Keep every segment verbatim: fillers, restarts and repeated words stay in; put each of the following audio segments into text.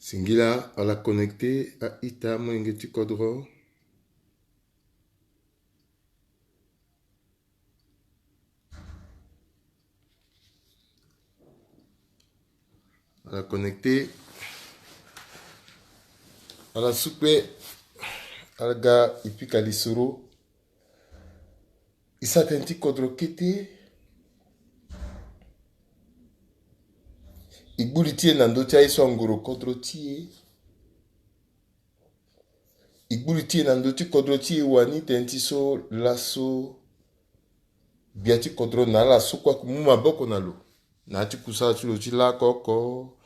Singila, ala connecté a ita molenge ti kodro. Ala connecté. Ala sukpe. Ala ga ipika lisoro. E sara tënë ti kodro kete. E gbu li ti e na ndö ti aye so angoro kodro ti e. E gbu li ti e na ndö ti kodro ti e wani tënë ti so laso gbia ti kodro na ala so kue ayeke mu maboko na lo. Na ya ti kusala ti lo ti lako oko.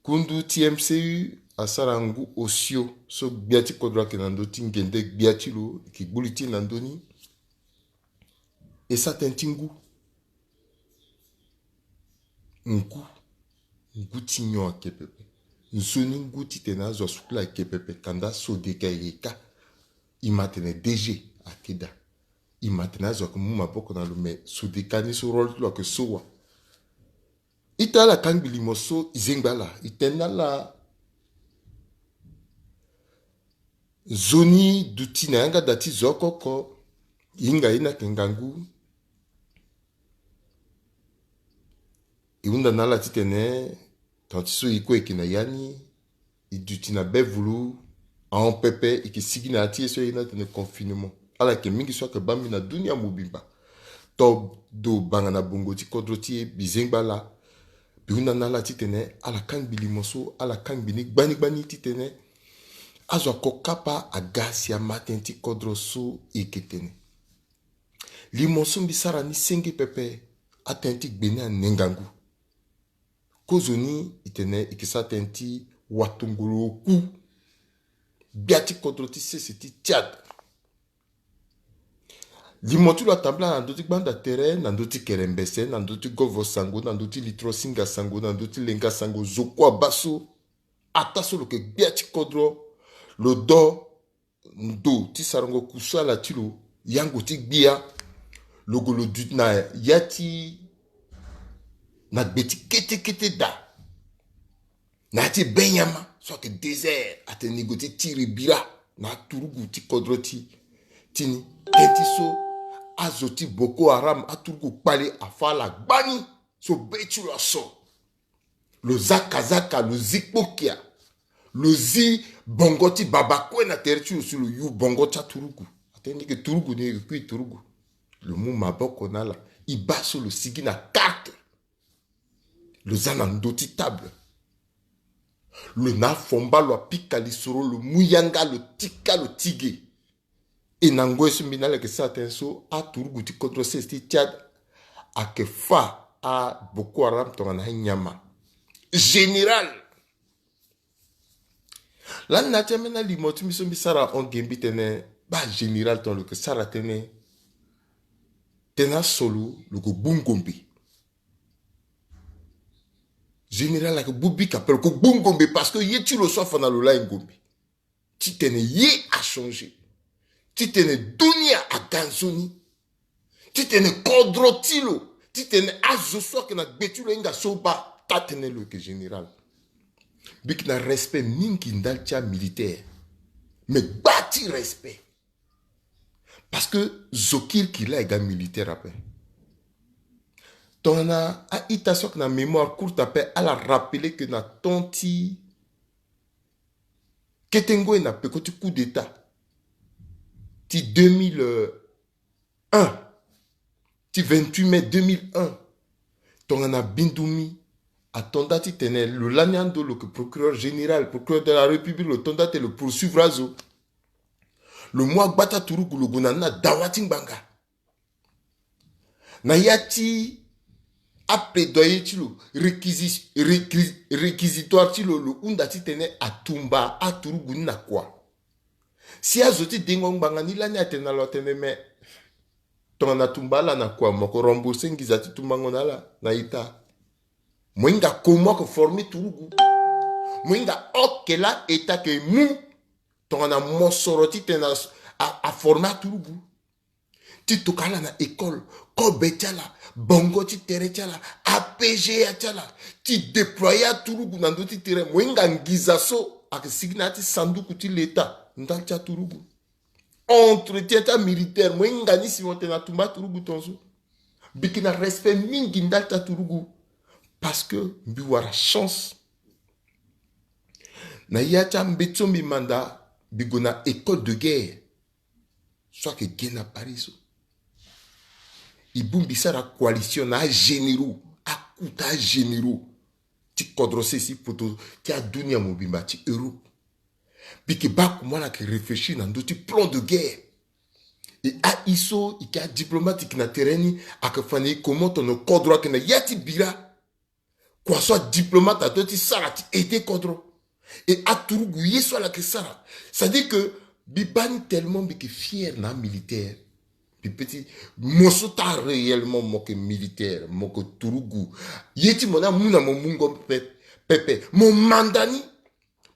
Kundu ti M C U asara ngu osio so gbia ti kodro ayeke na ndö ti ngende gbia ti lo, e yeke gbu li ti e na ndö ni. E sara tënë ti ngu. Ngu. Ngu ti nyon ayeke pepe. Nzoni ngu titene azo asukula ayeke pepe, kanda Sodeka ayeke ka. E ma atene D G ayeke daa. E ma atene azo ayeke mu maboko na lo, me Sodeka ni so rôle ti lo ayeke so wa. Ita, ala kangbi limo so e zengba ala, e tene na ala. Nzoni duti na yanga da ti zo oko oko. E hinga ye ni ayeke ngangu. E hunda na ala titene tongana ti so e kue e yeke na ya ni, e duti na bevulu ahon pepe, e yeke sigi na ya ti ye so aye ni atene confinement. Ala yeke mingi so ayeke baa mbi na dunia mobimba. To do banga na bongo ti kodro ti e, mbi zengba ala. Mbi hunda na ala titene ala kangbi limo so, ala kangbi ni gbani gbani titene azo ako kapa aga si ama tënë ti kodro so e yeke tene. Limo so mbi sara ni senge pepe, atënë ti gbe ni ane ngangu. Kozoni e tene e yeke sara tënë ti watongolo oku gbia ti kodro ti sese ti Tchad. Limo ti lo atambula na ndö ti gbanda tere, na ndö ti kerembese, na ndö ti govo sango, na ndö ti litro singa sango, na ndö ti lenga sango, zo kue abaa so. Ataa so lo yeke gbia ti kodro, lo do ndo ti sarango kusala ti lo, yango ti gbia, lo gue lo duti na ya ti, na gbe ti kete kete daa. Na ya ti Benyama so ayeke désert, atene e gue ti tiri bira na aturugu ti kodro ti, ti ni. Tënë ti so azo ti Boko Haram, aturugu kpale afa ala gbani so be ti lo aso. Lo za kazaka, lo zi kpokia, lo zi bongo ti baba kue na tere ti lo si lo yu bongo ti aturugu. Atene ni yeke turugu, ni yeke kui turugu. Lo mu maboko na ala, e baa so lo sigi na karte. Lo za na ndö ti table. Lo na afomba, lo apika lisoro, lo mu yanga, lo tika, lo ti ge. E na ngoi so mbi na ala yeke sara tënë so, aturugu ti kodro sese ti Tchad ayeke fa a Boko Haram tongana anyama. Général. Lani na ya ti ambeni alimo ti mbi so mbi sara ahon ge, mbi tene baa général tongana lo yeke sara tënë, tënë aso lo, lo gue gbu ngombe. Général ayeke gbu bika ape, lo gue gbu ngombe parce que ye ti lo so afa na lo laa e ngombe. Titene ye achangé. Titene dunia aga nzoni. Titene kodro ti lo, titene azo so ayeke na gbe ti lo ahinga so baa taa tënë lo yeke général. Mbi yeke na respect mingi ndali ti amilitaire. Me gba ti respect. Parce que zo kirikiri laa e ga militaire ape. Tongana a-ita so ayeke na mémoire courte ape, ala rappeler que na temps ti kete ngoi na peko ti coup d'état ti deux mille un, ti vingt-huit mai deux mille un, tongana Bindoumi ato nda titene lo lani ando, lo yeke procureur général, procureur de la République, lo to nda titene lo poursuivre azo. Lo mu agba ti aturugu, lo gue na ni na dawa ti ngbanga. Na ya ti aplaidoyer ti lo, réquisi-, réquis-, réquisitoire ti lo, lo hunda titene atumba aturugu ni na kua. Si azo ti dengo ngbanga ni lani atene na lo atene me, tongana atumba ala na kua, mo ko rembourser nginza ti tumbango na ala na ita. Mo hinga comment que former turugu. Mo hinga ok laa état ke mu tongana mosoro titene a, a, aformer aturugu. Ti toka ala na école, kobe ti ala, bongo ti tere ti ala, A P G A ti ala, ti déployer aturugu na ndö ti tere. Mo hinga nginza so ayeke sigi na ya ti sanduku ti leta ndali ti aturugu. Entretien ti amilitaire, mo hinga ni si mo tene na tumba aturugu tongaso. Mbi yeke na respect mingi ndali ti aturugu. Parce que mbi wara chance. Na ya ti ambeti so mbi manda, mbi gue na école de guerre so ayeke ge na Paris so. E bongbi sara coalition na agénéraux, akuta agénéraux ti kodro sese ti poto ti adunia mobimba ti Europe. Mbi yeke baa comment ala yeke réfléchir na ndö ti plan de guerre. E aye so e yeke adiplomate e yeke na terrain ni, ayeke fa na e comment tongana kodro ayeke na ya ti bira. Kua so adiplomate adoit ti sara ti aider kodro. E aturugu ye so ala yeke sara. C'est-à-dire que mbi baa ni tellement mbi yeke fier na amilitaire. Mbi pe ti, mo so taa réellement mo yeke militaire, mo yeke turugu. Ye ti mo ni amu na mo mungo pe-, pepe. Mo manda ni,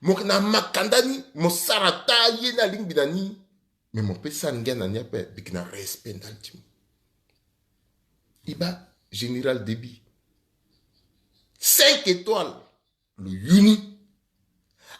mo yeke na makanda ni, mo sara taa ye ni alingbi na ni. Mais mo pe sara ngia na ni ape, mbi yeke na respect ndali ti mo. E baa général Déby, cinq étoiles, lo yu ni.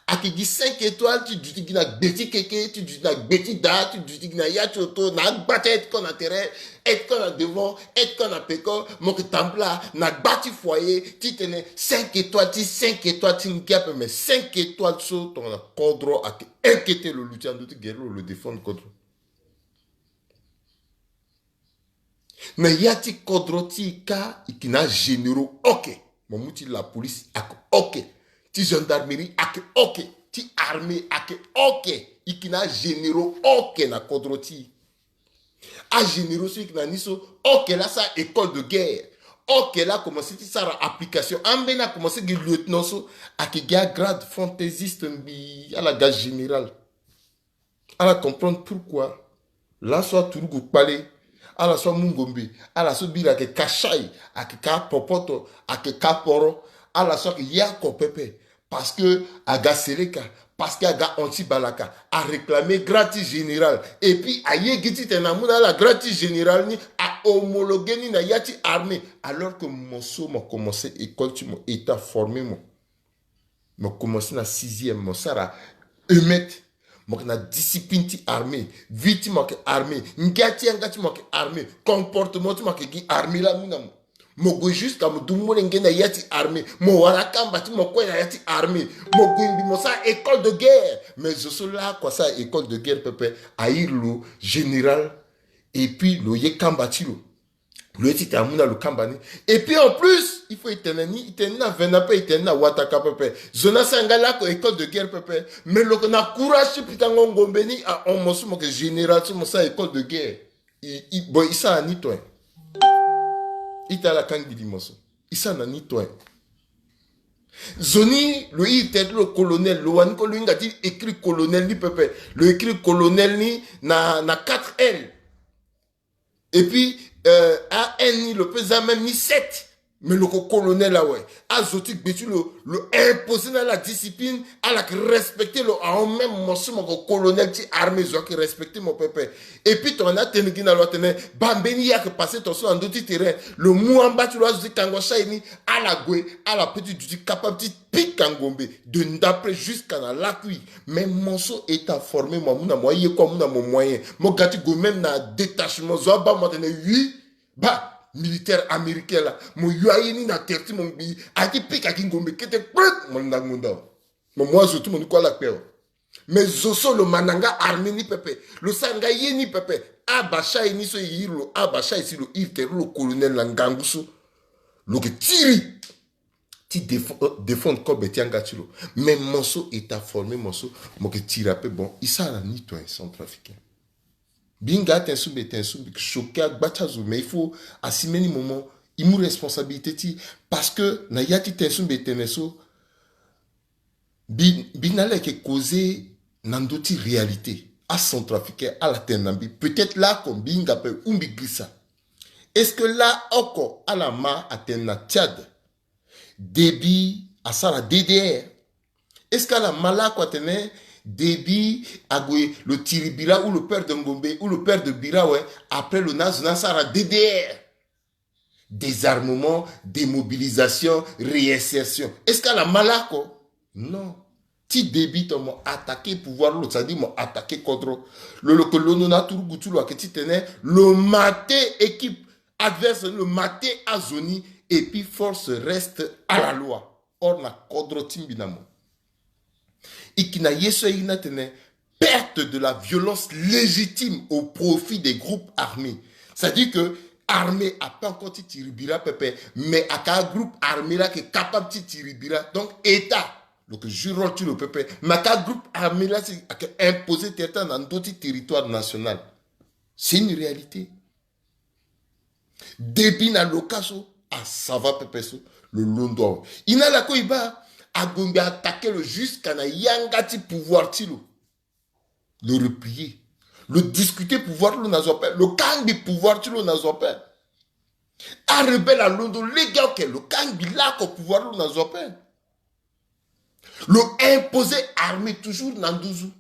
Ayeke gi cinq étoiles ti duti gi na gbe ti keke, ti duti na gbe ti daa, ti duti gi na ya ti oto, na agba ti aide-camp na terrain, aide-camp na devant, aide-camp na peko, mo yeke tambula na gba ti foyer, titene cinq étoiles ti cinq étoiles ti ngia ape, mais cinq étoiles so tongana kodro ayeke inquiéter lo, luti na ndö ti guerre lo, lo défendre kodro. Na ya ti kodro ti e kâ, e yeke na agénéraux oke. Mo mu ti la police ayeke oke. Ti gendarmerie ayeke oke. Ti armée ayeke oke. E yeke na agénéraux oke na kodro ti e. Agénéraux so e yeke na ni so, oke laa asara école de guerre. Oke laa akomanse ti sara application. Ambeni akomanse gi lieutenant so, ayeke gi agrade fantaisiste ngbii, ala ga général. Ala comprendre pourquoi. Laso aturugu kpale, ala so amu ngombe, ala so biri ayeke ka shai, ayeke ka popoto, ayeke ka poro, ala so ayeke ye oko pepe. Parce que aga seleka, parce que aga anti balaka, aréclamer grade ti général. Et puis aye gi titene amu na ala grade ti général ni, ahomologuer ni na ya ti armée. Alors que mo so mo commencer école ti mo, état former mo. Mo commencer na sixième, mo sara E M E T. Mo yeke na discipline ti armée. Vie ti mo ayeke armée. Ngia ti yanga ti mo ayeke armée. Comportement ti mo ayeke gi armée laa amu na mo. Mo gue jusqu'à mo du molenge na ya ti armée. Mo wara akamba ti mo kue na ya ti armée. Mo gue ngbii mo sara école de guerre. Mais zo so laa kua asara école de guerre pepe, a iri lo général. Et puis lo ye kamba ti lo. Lo ye titene amu na lo kamba ni. Et puis en plus, il faut e tene ni, e tene ni na vena pepe, e tene ni na wataka pepe. Zo ni asara nga lako école de guerre pepe. Mais lo yeke na courage ti pikango ngombe ni, ahon, mo so mo yeke général so mo sara école de guerre. I, i, bon, e sara ni toen. Ita ala kangbi li mo so. E sara na ni toen. Zo ni lo iri tere ti lo colonel, lo wani kue lo hinga ti écrit colonel ni pepe. Lo écrit colonel ni na, na quatre L. Et puis, euh, a N ni lo pe za même ni sept. Mais lo yeke colonel awe. Azo ti gbe ti lo, lo imposer na ala discipline, ala yeke respecter lo ahon, même mo so mo yeke colonel ti armée, zo ayeke respecter mo pepe. Et puis tongana atene gi na lo atene, baa mbeni ye ayeke passer tongaso na ndö ti terrain, lo mu amba ti lo, azo ti kango shai ni, ala gue, ala pe ti duti capable ti pika ngombe de ndapre jusqu'à na lakui. Mais mo so état formé, mo amu na mo aye kue, amu na mo moyen. Mo ga ti gue même na détachement, zo abaa mo atene oui, baa militaire américain laa, mo yo aye ni na tere ti mo ngbii, aye ti pika gi ngombe kete kpret, mo ndango ndao. Mo mu azo ti mo ni kue ala kpe awe. Mais zo so lo ma na nga armée ni pepe, lo sara nga ye ni pepe. Abashai ni so e iri lo, abashai si lo iri tere lo colonel na ngangu so, lo yeke tiri ti défo-, euh, défendre kobe ti yanga ti lo. Mais mo so état formé, mo so mo yeke tiri ape, bon, e sara na ni toen, centrafricain. Mbi hinga atene so mbi tene so mbi yeke choqué agba ti azo, mais il faut asi mbeni moment e mu responsabilité ti e. Parce que na ya ti tene so mbi tene so, mbi, mbi na ala yeke causer na ndö ti réalité. Acentrafricain ala tene na mbi. Peut-être laoko mbi hinga ape ou mbi girisa. Est-ce que laoko ala ma atene na Tchad, Déby asara D D R? Est-ce que ala ma laoko atene Débit ague, lo tiri bira ou lo père de Ngombe ou lo père de bira, ouais. Après lo na zo na sara D D R. Désarmement, démobilisation, réinsertion. Est-ce que ala ma lako? Non. Ti Débit ton mo attaquer pouvoir lo, c'est-à-dire mo attaquer contre lo, lo ke londo na turugu ti lo ake titene lo mate équipe adverse, lo mate azo ni, et puis force reste à la loi. Or na kodro ti mbi na mo. E ke na ye so aye ni atene perte de la violence légitime au profit des groupes armés. C'est-à-dire que armée a pas encore ti tiri bira pepe, mais aka groupe armé la ke capable ti tiri bira. Donc état lo ke joue rôle ti lo pepe, mais aka groupe armé la si ake imposer territoire na ndo ti territoire national. C'est une réalité. Débit na loka so asava pepe so, lo londo awe. E na lako e baa, agongbi attaquer lo jusqu'à na yanga ti pouvoir ti lo. Lo replier. Lo discuter pouvoir ti lo na zo ape. Lo kangbi pouvoir ti lo na zo ape. Arebelle alondo lege oke, lo kangbi lako pouvoir ti lo na zo ape. Lo imposer armée toujours na nduzu.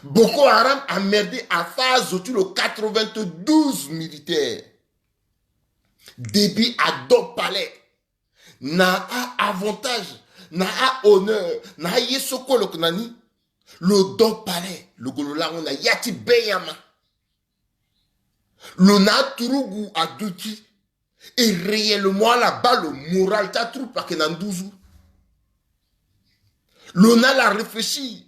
Boko Haram a merde, afa azo ti lo quatre-vingt-douze militaires. Débit ado palais. Na a-avantage, na a-honneur, na aye so kue lo ke na ni. Lo do palais, lo gue lo lango na ya ti benyama. Lo na aturugu aduti. Et réellement ala baa lo moral ti atroupe ake na nduzu. Lo na ala réfléchir.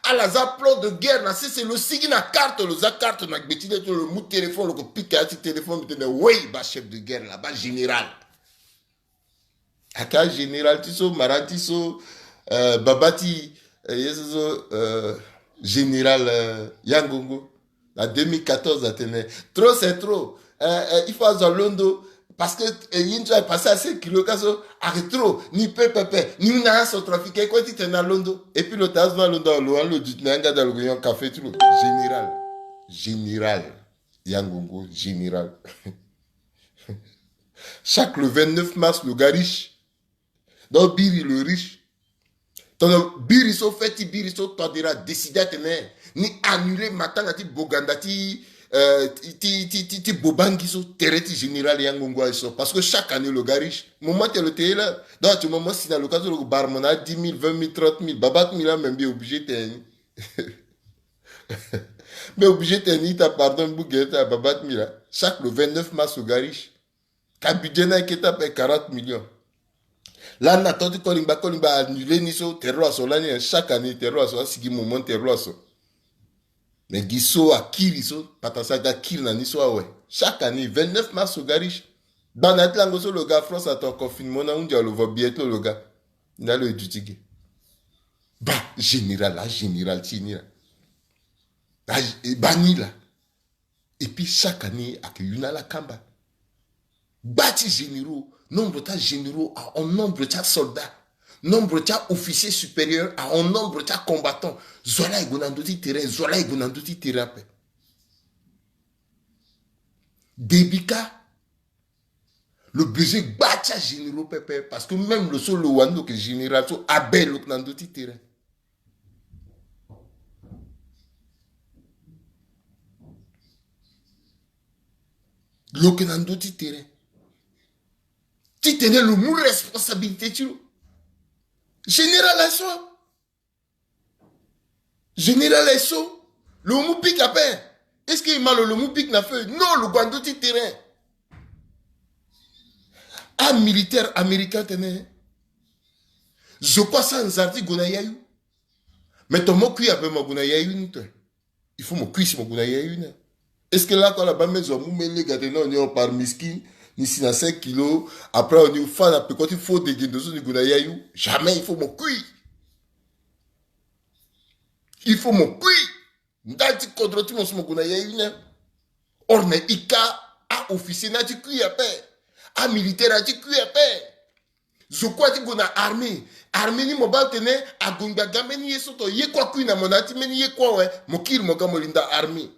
Ala za plan de guerre na sese, lo sigi na carte, lo za carte na gbe ti le ti lo, lo mu téléphone, lo ke pika ya ti téléphone, lo tene: oui, baa chef de guerre la, baa général. Aka général ti so, mara ti so, euh, baba ti, euh, ye so so, euh, général, euh, Yangongo. Na deux mille quatorze atene: trop c'est trop. Euh, euh, il faut azo alondo. Parce que, euh, ye ni so apasse à cinq kilos ka so ake trop. Ni pe pepe. Ni na acentrafricain kue titene alondo. Et puis lo ta azo ni alondo, lo wani lo duti na yanga da lo ke nyon café ti lo. Général. Général. Yangongo, général. Chaque le vingt-neuf mars, lo ga riche. Donc, biri lo riche. Tongana biri so, feti biri so, Touadéra décide atene ni annuler matanga ti Boganda ti, euh, ti, ti, ti, ti, ti Bobangi so, tere ti général Yangongo aye so. Parce que chaque année, lo ga riche. Moment ti lo te ye la. Donc, ati moment si na lo ka so lo bara mo na dix mille, vingt mille, trente mille. Baba ti mbi la, mais mbi obligé tene ni. Mbi obligé tene ni, ita pardon, mbi gere ti baba ti mbi la. Chaque le vingt-neuf mars, lo ga riche. Ka budget ni ayeke ti ape quarante millions. Lani na temps ti Kolingba, Kolingba annulé ni so, tere lo aso lani, chaque année tere lo aso, asigi moment tere lo aso. Mais gi so akiri so, patasa aga kiri na ni so awe. Chaque année, vingt-neuf mars lo ga riche. Bana ti lango so lo ga France, ato confinement na hunzi awe, lo vo billet ti lo lo ga. Ni la lo ye duti ge. Baa général, agénéral ti e ni la. Baa, e baa ni la. Et puis chaque année, ake yuna la kamba. Gba ti généraux, nombre ti agénéraux ahon nombre ti asoldat, nombre ti aofficier supérieur ahon nombre ti acombattant. Zo la e gue na ndö ti terrain, zo la e gue na ndö ti terrain ape. Débit ka, lo besoin gba ti agénéraux pepe, parce que même lo so lo wani lo ke général so, abe lo ke na ndö ti terrain. Lo ke na ndö ti terrain. Titene lo mu responsabilité ti lo. Général aye so. Général aye so. Lo mu pic ape. Est-ce que e ma lo, lo mu pic na feu? Non, lo gue na ndö ti terrain. Amilitaire américain atene zo kue asara nzara ti gue na yayu. Mais ton mo kui ape, mo gue na yayu ni to. Il faut mo kui si mo gue na yayu ni. Est-ce que lakue ala baa me zo amu me lege atene non, ni hon par miski, ni si na cinq kilos, après ni fâ na peko ti faux degendo so ni gue na yayu? Jamais, il faut mo kui. Il faut mo kui. Ndali ti kodro ti mo so mo gue na yayu ni. Or na e ka, aofficier ni ati kui ape. Amilitaire ati kui ape. Zo kue ati gue na armée. Armée ni mo baa tene agongbi aga mbeni ye so to, ye kue akui na mo na ya ti mbeni ye kue awe, mo kiri mo ga mo linda armée.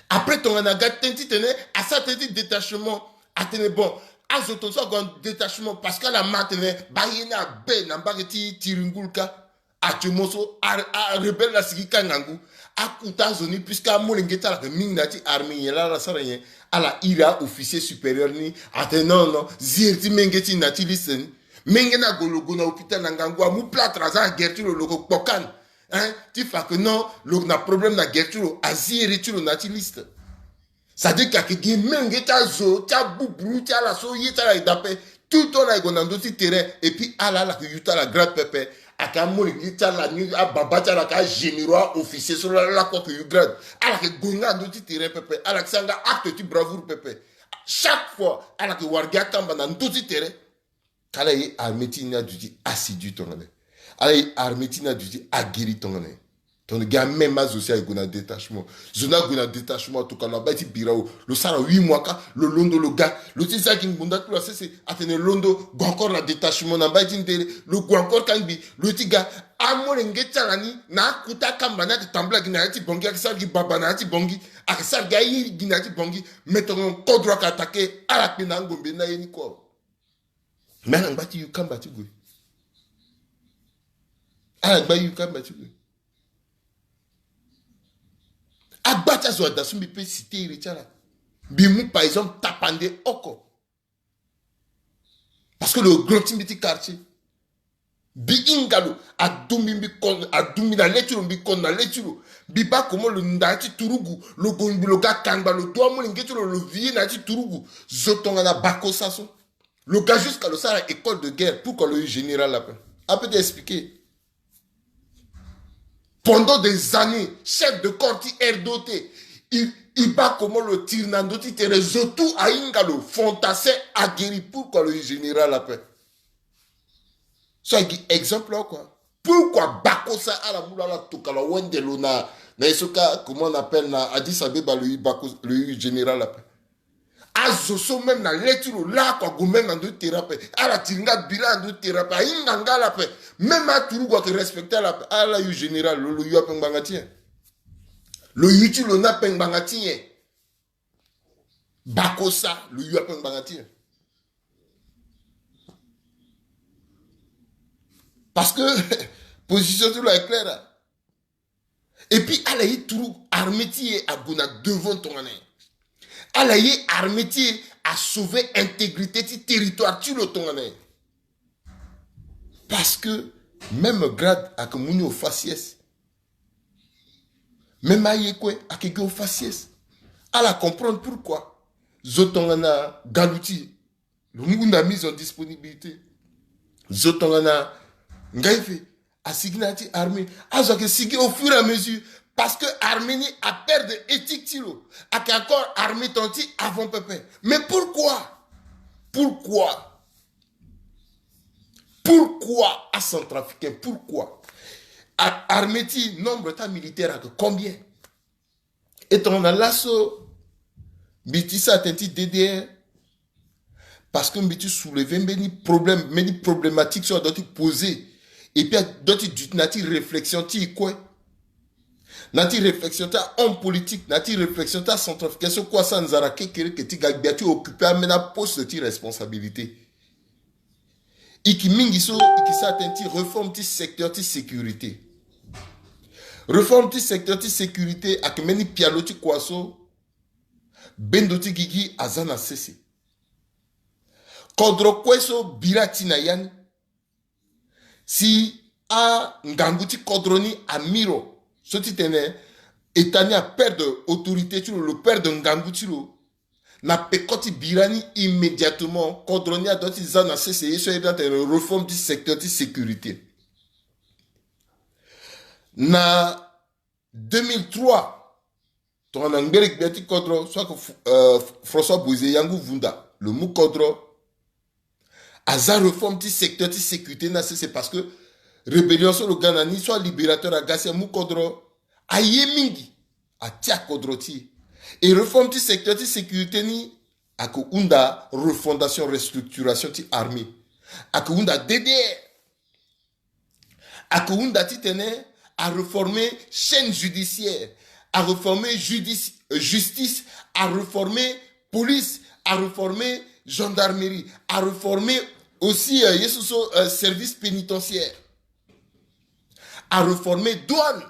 Après tongana aga tënë titene asara tënë ti détachement, atene bon, azo tongaso ague na détachement parce que ala ma atene baa ye ni abe na mbage ti tiri ngulu ka. Actuellement so, a, a rebelle la sigi ka ngangu. Akuta azo ni, puisque amolenge ti ala ayeke mingi na ya ti armée nyen laa ala sara nyen? Ala iri a-officier supérieur ni, atene non, non, zi iri ti menge ti e na ya ti liste ni. Menge ni ague, lo gue na hôpital na ngangu, amu plâtre, aza na guerre ti lo, lo yeke kpoka ni. Hein? Ti fa que non, lo na problème na guerre ti lo, azi iri ti lo na ya ti liste. C'est-à-dire que ayeke gi menge ti azo, ti abuburu ti ala so ye ti ala ayeke daa ape. Tout le temps ala yeke gue na ndö ti terrain. Et puis ala, ala yeke yu ti ala grade pepe. Ayeke amolenge ti ala ni, ababa ti ala ayeke agénéraux, a-officier so laa, lakue ayeke yu grade. Ala yeke gue nga na ndö ti terrain pepe. Ala yeke sara nga acte ti bravoure pepe. Chaque fois ala yeke wara gi akamba na ndö ti terrain. Ka ala ye armée ti e ni aduti assidu tongana nyen? Ala ye armée ti e ni aduti aguerri tongana nyen? Tongana gi amême azo si aye gue na détachement. Zo ni ague na détachement, atoka lo na mbai ti Birao. Lo sara huit mois ka, lo londo lo ga. Lo ti zia gi ngbonda ti lo na sese, atene londo, gue encore na détachement na mbai ti Ndere. Lo gue encore kangbi, lo ti ga. Amolenge ti ala ni, na akuta akamba ni ayeke tambula gi na ya ti Bangui, ayeke sara gi baba na ya ti Bangui, ayeke sara gi aye gi na ya ti Bangui. Mais tongana kodro ayeke attaqué, ala kpe na angombe ni na ye ni kua. Mais ala ngba ti yu kamba ti gue. Ala ngba yu kamba ti gue. Agba ti azo ada so mbi peut citer iri ti ala. Mbi mu par exemple tapande oko. Parce que lo grand ti mbi ti quartier. Mbi hinga lo, adumbi mbi kon, adumbi na le ti lo, mbi kon na le ti lo. Mbi baa comment lo nda ti turugu, lo gue ngbi lo ga kangba, lo du amolenge ti lo, lo vie na ya ti turugu. Zo tongana Bakosa so. Lo ga jusqu'à lo sara école de guerre, pourquoi lo yu général ape? A peut expliquer. Pendant des années, chef de corps ti R D O T, il, il bat comment lo tire na ndö ti terrain, zo tout ahinga lo, fantassin, aguerri, pourquoi lo yu général ape? So aye gi exemple oko. Pourquoi Bakosa ala mu lo ala toka lo awende lo na, na ye so ka, comment on appelle, na Addis Abeba, lo yu Bako, lo yu général ape? Azo so même na le ti lo laa kua ague même na ndö ti terrain ape. Ala tiri nga bira na ndö ti terrain ape. Ahinga nga ala ape. Même aturugu ayeke respecté ala ape. Ala yu général, lo, lo yu ape ngbanga ti nyen? Lo yu ti lo ni ape ngbanga ti nyen? Bakosa, lo yu ape ngbanga ti nyen? Parce que position ti lo est claire. Et puis ala ye turu armée ti e ague na devant tongana nyen? Ala ye armée ti e asauver intégrité ti territoire ti lo tongana nyen? Parce que même grade ayeke mu ni au faciès. Même aye kue ayeke gi au faciès. Ala comprendre pourquoi. Zo tongana galu ti e, lo mu hunda mise en disponibilité. Zo tongana Ngai Fe asigi na ya ti armée. Azo ayeke sigi au fur et à mesure. Parce que armée ni aperdre éthique ti lo. Ayeke encore armée tongana ti avant pepe. Mais pourquoi? Pourquoi? Pourquoi acentrafricain? Pourquoi? A-, armée ti nombre ti amilitaire ayeke combien? E tongana laso mbi ti sara tënë ti D D R, parce que mbi ti soulever mbeni problème, mbeni problématique so adua ti poser. Et puis adua ti duti na ya ti réflexion ti e kue, na ya ti réflexion ti ahomme politique, na ya ti réflexion ti acentrafricain so kue asara nzara kekereke ti ga gbia ti occuper ambeni aposte ti responsabilité. E yeke mingi so e yeke sara tënë ti réforme ti secteur ti sécurité. Réforme ti secteur ti sécurité ayeke mbeni pialo ti kua so bendo ti gigi aza na sese. Kodro kue so bira ti na ya ni, si angangu ti kodro ni amiro, so ti tene État ni aperdre autorité ti lo, lo perdre ngangu ti lo, na peko ti bira ni immédiatement, kodro ni adua ti za na sese ye so ayeda atene réforme ti secteur ti sécurité. Na deux mille trois, tongana ngbele gbia ti kodro so ayeke F-, euh, François Bozé Yangu Vunda, lo mu kodro. Aza réforme ti secteur ti sécurité na sese, parce que rébellion so lo ga na ni so alibérateur aga si amu kodro. Aye mingi, atia kodro ti e. Et réforme ti secteur ti sécurité ni ayeke hunda refondation, restructuration ti armée. Ayeke hunda D D R. Ayeke hunda titene aréformer chaîne judiciaire, aréformer judici-, euh, justice, aréformer police, aréformer gendarmerie, aréformer aussi, euh, ye so so, euh, service pénitentiaire. Aréformer douane.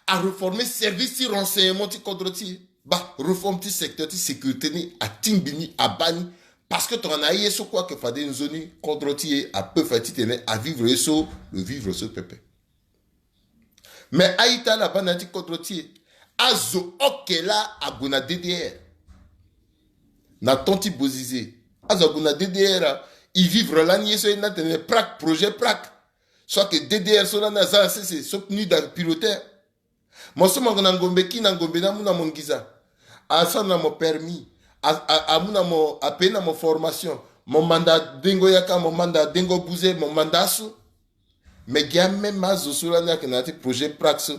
Aréformer service ti renseignement ti kodro ti e. Baa, réforme ti secteur ti sécurité ni atingbi ni, abaa ni. Parce que tongana aye so kue ayeke fade nzoni kodro ti e apeut fa titene avivre ye so lo vivre so pepe. Mais a-ita ala baa na ya ti kodro ti e. Azo oke laa ague na D D R. Na temps ti Bozizé, azo ague na D D R, ah, e vivre lani ye so e na tene praque, projet praque. So ayeke D D R so lani aza na sese, so PNUD apiloter. Mo so mo gue na ngombe, kiri na ngombe ni amu na mo nginza. Asara na mo permis. A, a, amu na mo, apaye na mo formation. Mo manda dengo yaka, mo manda dengo buze, mo manda asu. Mais gi amême azo so lani ayeke na ya ti projet praque so.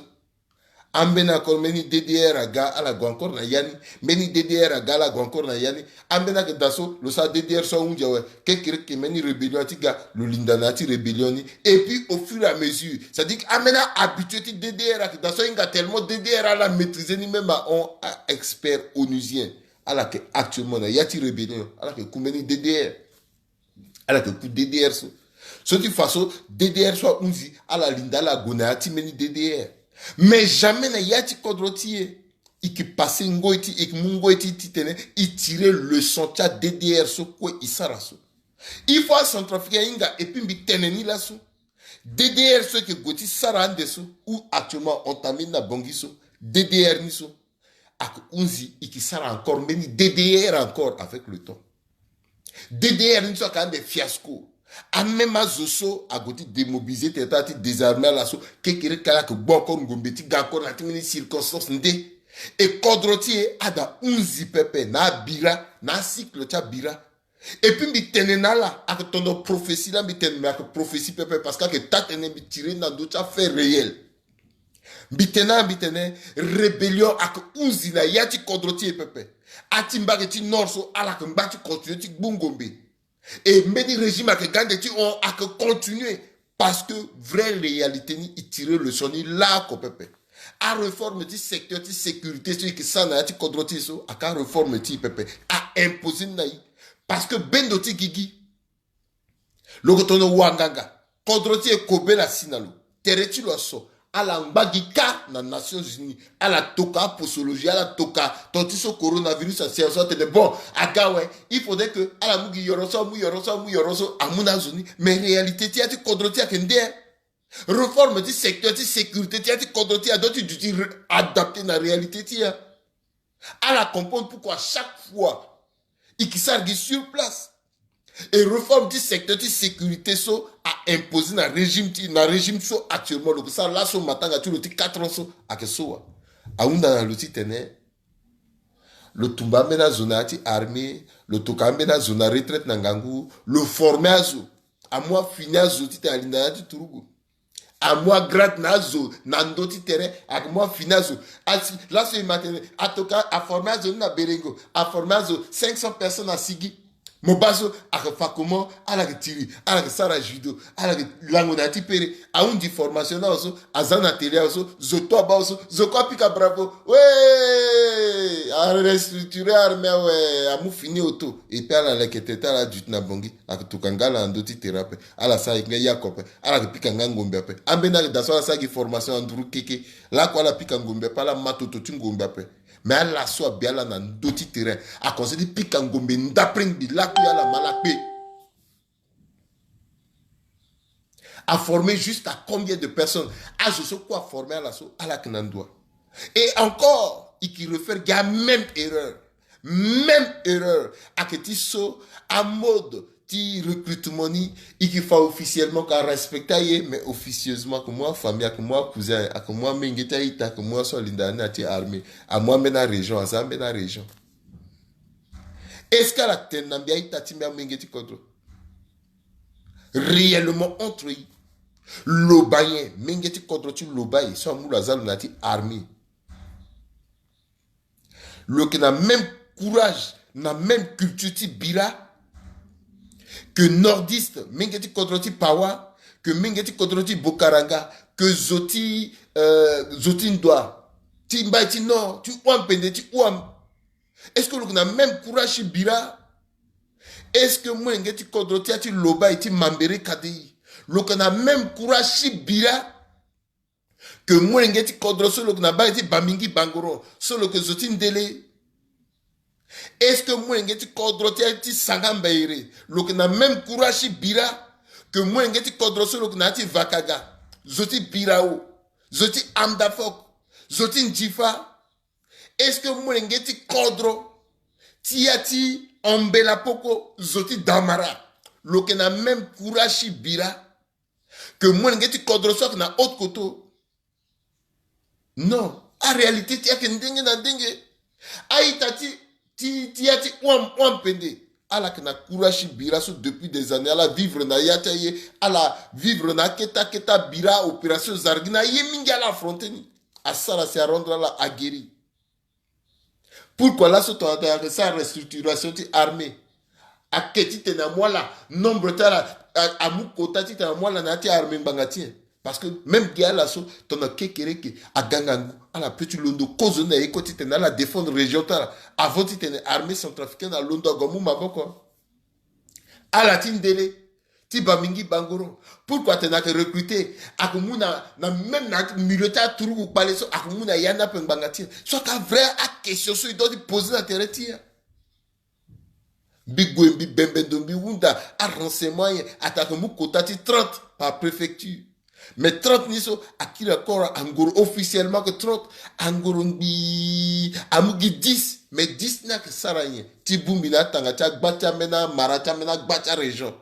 Ambeni encore mbeni D D R aga, ala gue encore na ya ni. Mbeni D D R aga, ala gue encore na ya ni. Ambeni ayeke daa so lo sara D D R so ahunzi awe. Kekereke mbeni rébellion ti ga, lo linda na ya ti rébellion ni. Et puis au fur et à mesure, c'est-à-dire que ambeni ahabitué ti D D R ayeke daa so ahinga tellement D D R ala maîtriser ni, même ahon, a-expert onusien. Ala yeke actuellement na ya ti rébellion, ala yeke ku mbeni D D R. Ala yeke ku D D R so. So ti fa so D D R so ahunzi, ala linda ala gue na ya ti mbeni D D R. Mais jamais na ya ti kodro ti e, e yeke passé ngoi ti, e yeke mu ngoi ti, titene e tirer leçon ti a-D D R so kue e sara so. Il faut acentrafricain ahinga, et puis mbi tene ni laso. D D R so e yeke gue ti sara ande so, ou actuellement entamé ni na Bangui so, D D R ni so, ayeke hunzi, e yeke sara encore mbeni D D R encore avec le temps. D D R ni so ayeke ande fiasco. Amême azo so ague ti démobiliser tene ti ala ti désarmer ala so, kekereke ala yeke gbu encore ngombe ti ga encore na ya ti mbeni circonstance nde. E kodro ti e ada hunzi pepe na abira, na acycle ti abira. Et puis mbi tene na ala, ayeke tondo prophétie laa mbi tene, mais ayeke prophétie pepe, parce que ayeke taa-tënë, mbi tire na ndö ti affaire réel. Mbi tene na ala, mbi tene, rébellion ayeke hunzi na ya ti kodro ti e pepe. A ti mbage ti Nord so, ala yeke ngba ti continuer ti gbu ngombe. E mbeni régime ayeke ga ande ti hon, ayeke continuer. Parce que vraie réalité ni, e tire leçon ni laoko pepe. Aréforme ti secteur ti sécurité so e yeke sara na ya ti kodro ti e so, ayeke aréforme ti e pepe. A-imposer ni na e. Parce que bendo ti gigi, lo yeke tono wanganga. Kodro ti e kobela asi na lo. Tere ti lo aso. Ala ngba gi kâ na Nations Unies. Ala toka aposologie, ala toka ton ti so coronavirus asi awe so atene bon, aga awe, il faudrait que ala mu gi yoro so, amu yoro so, amu yoro so, amu na azo ni. Mais réalité ti ya ti kodro ti e ayeke nde. Réforme ti secteur ti sécurité ti ya ti kodro ti e adoit ti duti re-, adapter na réalité ti e. Ala comprendre pourquoi chaque fois e yeke sara gi sur place. E réforme ti secteur ti sécurité so a-imposer na régime ti, na régime so actuellement lo yeke sara laso matanga ti lo ti quatre ans so ayeke so wa. Ahunda na lo titene lo tumba ambeni azo na ya ti armée, lo toka ambeni azo na retraite na ngangu, lo former azo. Amu afini azo titene alinda na ya ti turugu. Amu agrade na azo na ndö ti terrain, ayeke mu afini azo. Asi, laso e ma tene, atoka, aforme azo ni na berengo, aforme azo cinq cents personnes asigi. Mo baa so, ayeke fa comment, ala yeke tiri, ala yeke sara judo, ala yeke lango na ya ti pere, ahunzi formation ni awe so, aza na télé awe so, zo to abaa awe so, zo kue apika bravo, wee, arestructurer armée awe, amu fini auto, et puis ala leke tene ti ala duti na Bangui, ayeke toka nga ala na ndö ti terrain ape. Ala sara nga yako ape. Ala yeke pika nga ngombe ape. Ambeni ayeke daa so ala sara gi formation na nduru keke. Lakue ala pika ngombe ape, ala ma toto ti ngombe ape. Mais ala so abi ala na ndö ti terrain. Aconseil ti pika ngombe ndapre ngbi lakue ala ma ala kpe. Aformer jusqu'à combien de personnes? Azo so kue aformer ala so, ala yeke na ndo wa. Et encore, e yeke refaire gi amême erreur. Même erreur. Ayeke ti so, amode ti recrutement ni, e yeke fa officiellement, ka respecter aye, mais officieusement, ayeke mu afamille, ayeke mu acousin, ayeke mu amenge ti a-ita, ayeke mu aso alinda na ni na ya ti armée. Amu ambeni arégion, aza ambeni arégion. Est-ce que ala tene na mbi a-ita ti mbi, amenge ti kodro? Réellement entre e. Loba nyen, menge ti kodro ti loba e, so amu lo aza lo na ya ti armée. Lo yeke na même courage, na même culture ti bira que nordiste, menge ti kodro ti Pawa, que menge ti kodro ti Bokaranga, que zo ti, euh, zo ti Ndoa, ti mbai ti Nord, ti Ouam, pende ti Ouam. Est-ce que lo yeke na même courage ti bira? Est-ce que molenge ti kodro ti ya ti loba e ti Mambéré Kadéï, lo yeke na même courage ti bira? Que molenge ti kodro so lo yeke na mbage ti Bamingui Bangoron so lo yeke zo ti ndele. Est-ce que molenge ti kodro ti, ti Sanga Mbaire lo yeke na même courage ti bira que molenge ti kodro so lo yeke na ya ti Vakaga, zo ti Birao, zo ti Hamdafok, zo ti Ndjifa? Est-ce que molenge ti kodro ti ya ti Ambela Poko, zo ti Damara, lo yeke na même courage ti bira que molenge ti kodro so ayeke na Haute-Kotto? Non. Aréalité ti e ayeke ndenge na ndenge. A-ita ti, ti, ti ya ti Houam-Houam Pende, ala yeke na courage ti bira so depuis des années, ala vivre na ya ti aye, ala vivre na akete akete abira, opération Zargina, aye mingi ala affronter ni. Asara si arendre ala aguerri. Pourquoi laso tongana tongana ayeke sara restructuration ti armée, ayeke titene amu ala nombre ti ala, a, amu quota titene amu ala na ya ti armée ngbanga ti e? Parce que même ge ala so, tongana kekereke aga ngangu, ala peut ti londo kozo ni na ye kue titene ala défendre région ti ala avant titene armée centrafricaine alondo ague amu maboko. Ala ti ndele ti Bamingui Bangoron, pourquoi tena ayeke recruter? Ayeke mu na, na même na milieu ti aturugu kpale so, ayeke mu na ya ni ape ngbanga ti e? So ayeke avrai a-question so e doit ti poser na tere ti e. Mbi gue mbi bembe ndo mbi hunda a-renseignement aye, atene ayeke mu quota ti trente par préfecture. Mais trente ni so akiri encore angoro officiellement que trente, angoro ngbii amu gi dix, mais dix ni ayeke sara nyen? Ti bongbi na atanga ti agba ti ambeni amara ti ambeni agba ti arégion.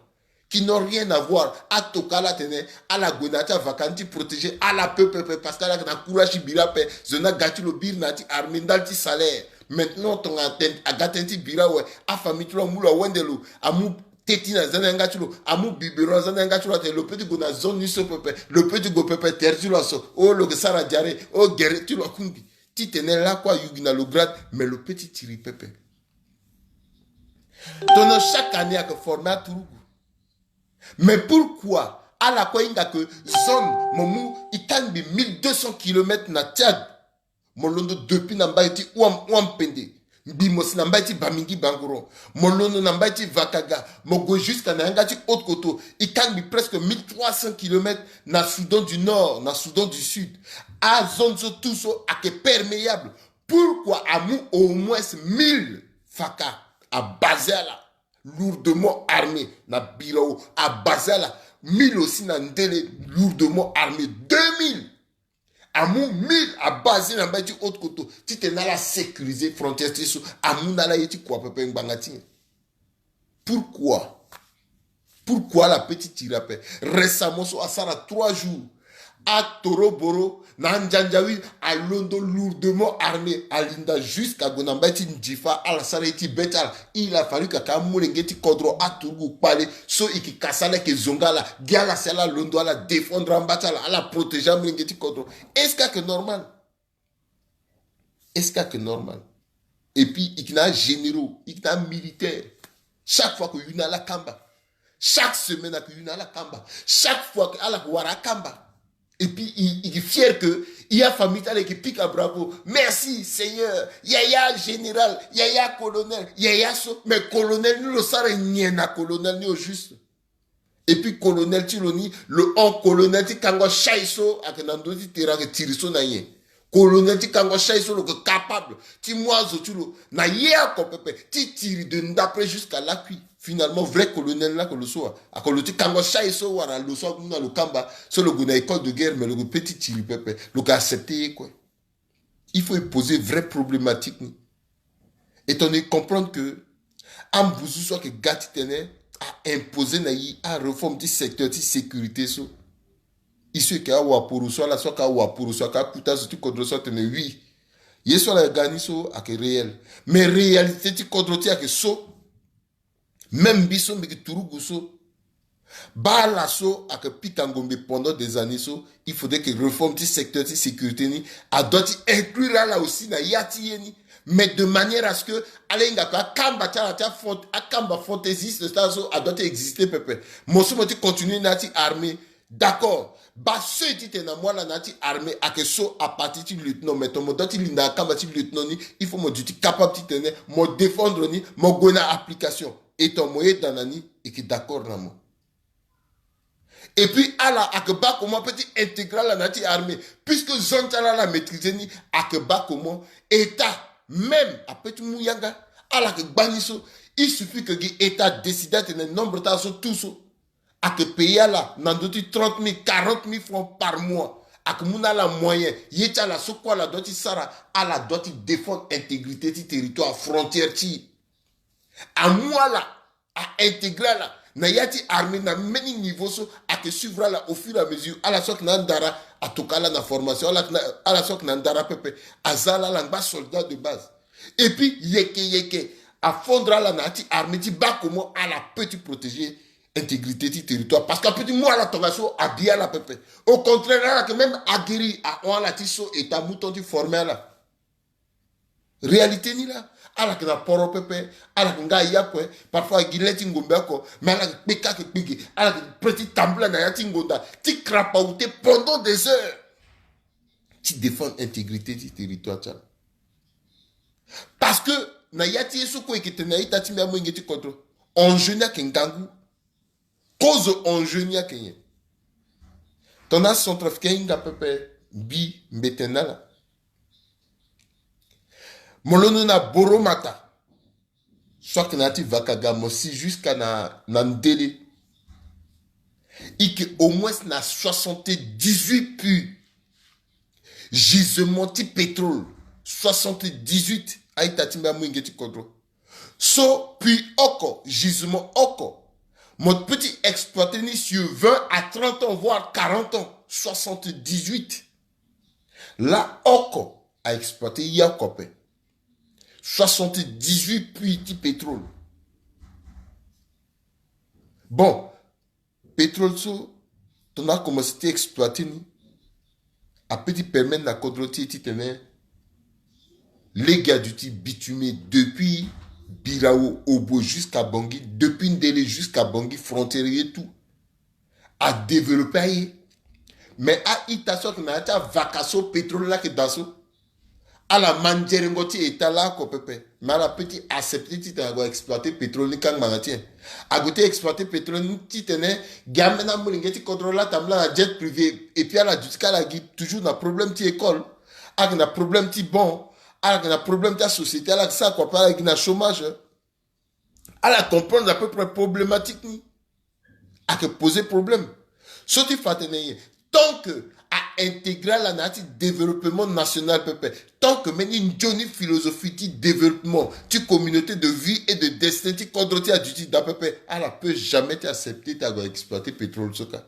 Qui n'ont rien à voir. Atoka ala tene ala gue na ya ti avaka ni ti protéger ala pe pepe, parce que ala yeke na courage ti bira ape. Zo ni aga ti lo biri na ya ti armée ndali ti salaire. Maintenant tongana tene aga tënë ti bira awe, afamille ti lo amu lo awende lo, amu teti na za ni yanga ti lo, amu biberon na za ni yanga ti lo, atene lo peut ti gue na zone ni so pepe, lo peut ti gue pepe tere ti lo aso. Oh, lo yeke sara diarrhée, oh, gere ti lo akungbi. Titene lakue ayugi na lo grade, mais lo peut ti tiri pepe. Tongana chaque année ayeke former aturugu. Mais pourquoi ala kue ahinga que zone, mo mu e kangbi mille deux cents kilomètres na Tchad, mo londo depuis na mbage ti Houam, Houam Pende, ngbii mo si na mbage ti Bamingui Bangoron, mo londo na mbage ti Vakaga, mo gue jusqu'à na yanga ti Haute-Kotto, e kangbi presque mille trois cents kilomètres na Soudan du Nord, na Soudan du Sud. Azone so tout so ayeke perméable. Pourquoi amu au moins mille faka abase ala, lourdement armé, na Birao, abase ala, mille aussi na Ndele, lourdement armé, deux mille. Amu mille abase na mbage ti Haute-Kotto, titene ala sécuriser frontière ti e so, amu na ala ye ti kua pepe ngbanga ti nyen? Pourquoi? Pourquoi ala peut ti tiri ape? Récemment so asara trois jours, atoroboro na anjanjawi alondo lourdement armé, alinda jusqu'à gue na mbage ti Ndjifa, ala sara ye ti be ti ala. Il a fallu que ayeke amolenge ti kodro aturugu kpale so e yeke kasa ala, e yeke zonga ala, gi ala si ala londo, ala défendre amba ti ala, ala protéger amolenge ti kodro. Est-ce que ayeke normal? Est-ce que ayeke normal? Et puis e yeke na agénéraux, e yeke na amilitaire. Chaque fois ayeke yu na ala akamba. Chaque semaine ayeke yu na ala akamba. Chaque fois ayeke, ala yeke wara akamba. Et puis e, e yeke fier que e afamille ti ala e yeke pika bravo. Merci Seigneur. Yaya général, yaya colonel, yaya so. Mais colonel ni lo sara nyen na colonel ni au juste? Et puis colonel ti lo ni, lo hon colonel ti kango chai so ayeke na ndö ti tere ayeke tiri so na nyen? Colonel ti kango chai so lo yeke capable ti mu azo ti lo na ye oko pepe ti tiri de ndapre jusqu'à lakui. Finalement vrai colonel ni ayeke lo so wa? Ayeke lo ti kango chai so wara lo so amu na lo kamba so lo gue na école de guerre, mais lo gue peut ti tiri pepe, lo yeke accepter ye kue. Il faut e poser vraie problématique ni. Et on e comprendre que anguzu so ayeke ga titene a imposer na e aréforme ti secteur ti sécurité so. E so e yeke awaporo so, ala so ayeke awaporo so ayeke akuta zo ti kodro so atene oui, ye so ala ga ni so ayeke réel. Mais réalité ti kodro ti e ayeke so. Même mbi so mbi yeke turugu so, baa ala so ayeke pika ngombe pendant des années so, il faudrait que réforme ti secteur ti sécurité ni adoit ti inclure ala aussi na ya ti ye ni. Mais de manière à ce que ala hinga que akamba ti ala ti afant-, akamba fantaisiste ti ala so adoit ti exister pepe. Mo so mo ti continuer na ya ti armée, d'accord. Baa seuil titene amu ala na ya ti armée ayeke so à partir ti lieutenant. Mais tongana mo doit ti linda na kamba ti lieutenant ni, il faut mo duti capable titene mo défendre ni, mo gue na application. Et tongana mo yeda na ni, e yeke d'accord na mo. Et puis ala ake baa comment ape ti intégrer ala na ya ti armée, puisque zone ti ala ala maîtriser ni. Ake baa comment état même ape ti mu yanga. Ala ake gba ni so. Il suffit que gi état décide atene nombre ti ala so tout so ake payer ala na ndö ti trente mille, quarante mille francs par mois. Ake mu na ala moyen, ye ti ala so kue ala doit ti sara. Ala doit ti défendre intégrité ti territoire, frontière ti e. Amu ala, a intégrer ala na ya ti armée na mbeni niveau so. Ake suivre ala au fur et à mesure. Ala so ake na andara, atoka ala na formation. Ala so ake na andara pepe, aza ala ala ngba soldat de base. Et puis yeke yeke, afondre ala na ya ti armée ti baa comment ala peut ti protéger intégrité ti territoire, parce que ape ti mu ala tongaso abi ala pepe. Au contraire, ala ake même aguerri, ahon ala ti so état mu temps ti former ala. Réalité ni laa. Ala ake na poro pepe. Ala ake nga aya kue. Parfois agi le ti ngombe oko, mais ala ake kpeka ake kpege. Ala ake peut ti tambula na ya ti ngonda ti krapa ute pendant des heures ti défendre intégrité ti territoire ti ala. Parce que na ya ti ye so kue eke tene na ita ti mbi amolenge ti kodro, enjeu ni ake ngangu. Kozo enjeu ni ake nyen? Tongana acentrafricain ahinga pepe, mbi mbi tene na ala. Mo londo na Boromata so ake na ya ti Vakaga, mo si jusqu'à na, na Ndele. I ke au moins na soixante-dix-huit puits, gisement ti pétrole. Soixante-dix-huit, a-ita ti mbi amolenge ti kodro. So puits oko, gisement oko, mo peut ti exploiter ni sur vingt à trente ans, voire quarante ans. Soixante-dix-huit. Laa oko a exploiter ye oko ape. Soixante-dix-huit puits ti pétrole. Bon, pétrole so, tongana akomanse ti exploiter ni, ape ti permettre na kodro ti e titene lege aduti bitume depuis Birao, Obo jusqu'à Bangui, depuis Ndele jusqu'à Bangui, frontière ye tout. Adévelopper aye. Mais a-ita so ake na ya ti avaka so pétrole laa ake daa so, ala manderengo ti état laa oko pepe. Mais ala peut ti accepter titene ague exploiter pétrole ni kangba na ti nyen? Ague ti exploiter pétrole ni titene gi ambeni amolenge ti kodro laa atambula na jet privé, et puis ala duti ka ala gi toujours na problème ti école. Ala yeke na problème ti banc. Ala yeke na problème ti asociété. Ala yeke sara kua ape, ala gi na chômage. Ala comprendre à peu près problématique ni. Ayeke poser problème. So ti fa atene nyen? Tant que a intégrer ala na ya ti développement national pepe, tant que mbeni nzoni philosophie ti développement ti communauté de vie et de destin ti kodro ti aduti daa pepe, ala peut jamais ti accepter ti ague exploiter pétrole so kâ.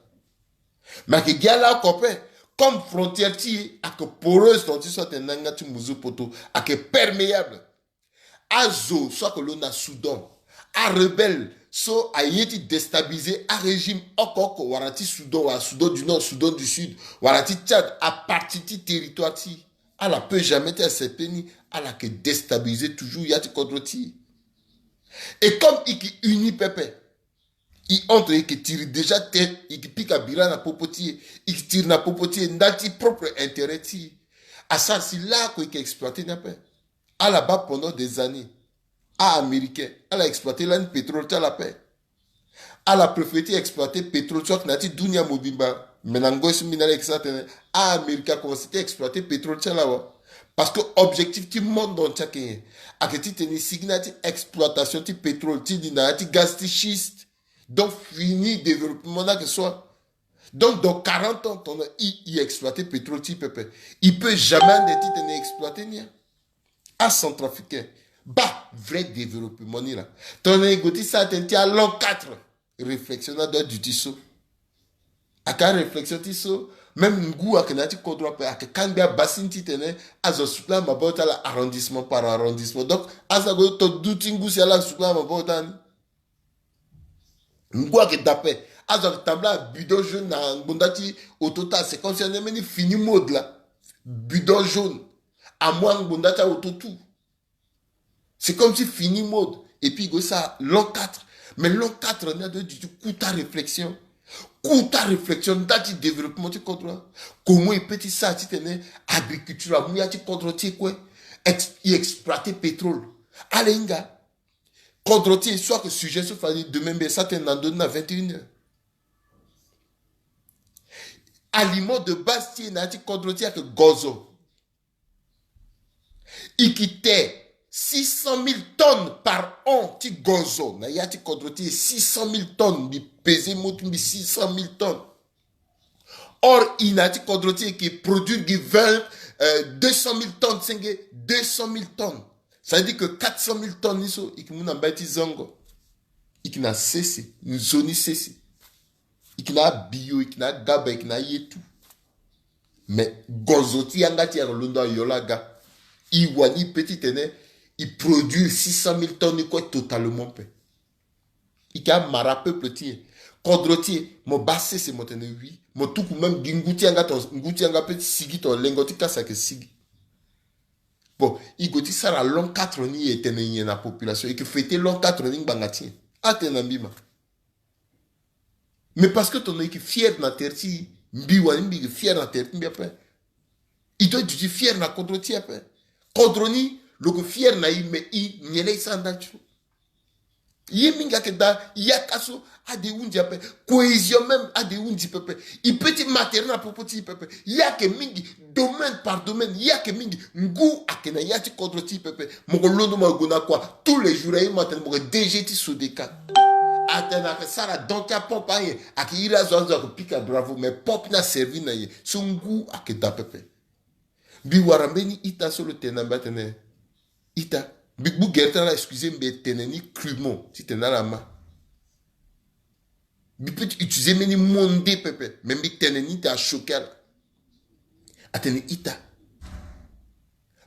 Mais ayeke gi ala oko ape, comme frontière ti e ayeke poreuse, tongana ti so atene na yanga ti muzu poto, ayeke perméable. Azo so ayeke lo na Soudan, arebelle so aye ti déstabiliser arégime oko oko, wala ti Soudan, wala Soudan du Nord, Soudan du Sud, wala ti Tchad, à partir ti territoire ti e, ala peut jamais ti accepter ni. Ala yeke déstabiliser toujours ya ti kodro ti e. Et comme e yeke uni pepe, e entre, e yeke tiri déjà te, e yeke pika bira na popo ti e, e yeke tiri na popo ti e ndali ti propre intérêt ti e. Asara si laoko e yeke exploiter ni ape. Ala baa pendant des années. A-Américain, ala exploiter lani pétrole ti ala ape. Ala préférer ti exploiter pétrole so ayeke na ya ti dunia mobimba. Mais na ngoi so mbi na ala, e yeke sara atene a-Américain akomanse ti exploiter pétrole ti ala awe. Parce que objectif ti monde entier ayeke nyen? Ayeke titene e sigi na ya ti exploitation ti pétrole, ti li na ya ti gaz ti schiste. Donc fini développement ni ayeke so awe. Donc dans quarante ans, tongana e, e exploiter pétrole ti e pepe, e peut jamais ande titene e exploiter ni. A-Centrafricain, baa vrai développement ni laa. Tongana e gue ti sara tënë ti along quatre, réflexion ni adoit duti so. Ayeke aréflexion ti so, même ngu ayeke na ya ti kodro ape, ayeke kangbi abasini titene azo asukula maboko ti ala arrondissement par arrondissement. Donc azo ague to duti ngu si ala sukula maboko ti ala ni. Ngu ayeke daa ape. Azo ayeke tambula abidon jaune na ngbonda ti auto ti ala, c'est comme si ande mbeni fini mode laa. Bidon jaune. Amu angbonda ti aauto tout. C'est comme si fini mode. Et puis e gue sara l'an quatre. Mais l'an quatre ni adoit duti courte réflexion. Courte réflexion ndali ti développement ti kodro. Comment e peut ti sara titene agriculture amu ya ti kodro ti e kue? Ex-, e exploiter pétrole. Ala hinga. Kodro ti e so ayeke sujet so fade demain mbi sa tene na ndö ni na vingt et une heures. Aliment de base ti e na ya ti kodro ti e ayeke gonzo. E ke te six cent mille tonnes par an ti gonzo na ya ti kodro ti e. Six cent mille tonnes, mbi pese mo ti mbi, six cent mille tonnes. Or e na ya ti kodro ti e e ke produire gi vingt, euh, deux cent mille tonnes, senge, deux cent mille tonnes. Ça veut dire que quatre cent mille tonnes ni so e ke mu na mbai ti zongo. E ke na sese, nzoni sese. E ke na abiyo, e ke na agaba, e ke na aye tout. Mais gonzo ti yanga ti e ayeke londo ayo laa ga. E wani e pe titene e produire six cent mille tonnes ni kue totalement ape. E ke amara peuple ti e. Kodro ti e, mo baa sese, mo tene oui. Mo tuku même gi ngu ti yanga, to ngu ti yanga pe ti sigi, to lengo ti kasa ayeke sigi. Bon, e gue ti sara l'an quatre ni, e tene nyen na population? E ke fêter l'an quatre ni ngbanga ti nyen? Atene na mbi ma. Mais parce que tongana e ke fier na terre ti e, mbi wani mbi ke fier na terre ti mbi ape. E doit duti fier na kodro ti e ape. Kodro ni, lo ke fier na e, mais e, nyen laa e sara ndali ti lo? Ye mingi ayeke daa, yaka so ade e hundi ape. Cohésion même ade e hundi pepe. E pe ti ma terrain na popo ti e pepe. Ye ayeke mingi, domaine par domaine, ye ayeke mingi. Ngu ayeke na ya ti kodro ti e pepe. Mo ke londo mo gue na kua, tous les jours aye mo atene mo ke D G ti Sodeka. Atene ayeke sara don ti apompe aye, ayeke iri azo, azo ayeke pika bravo, mais pompe ni aservi na ye. So ngu ayeke daa pepe. Mbi wara mbeni ita so lo tene na mbi atene, ita, mbi gbu gere ti ala, excusez, mbi tene ni crûmement titene ala ma. Mbi peut ti utiliser mbeni mot nde pepe, mais mbi tene ni titene achoquer ala. Atene ita,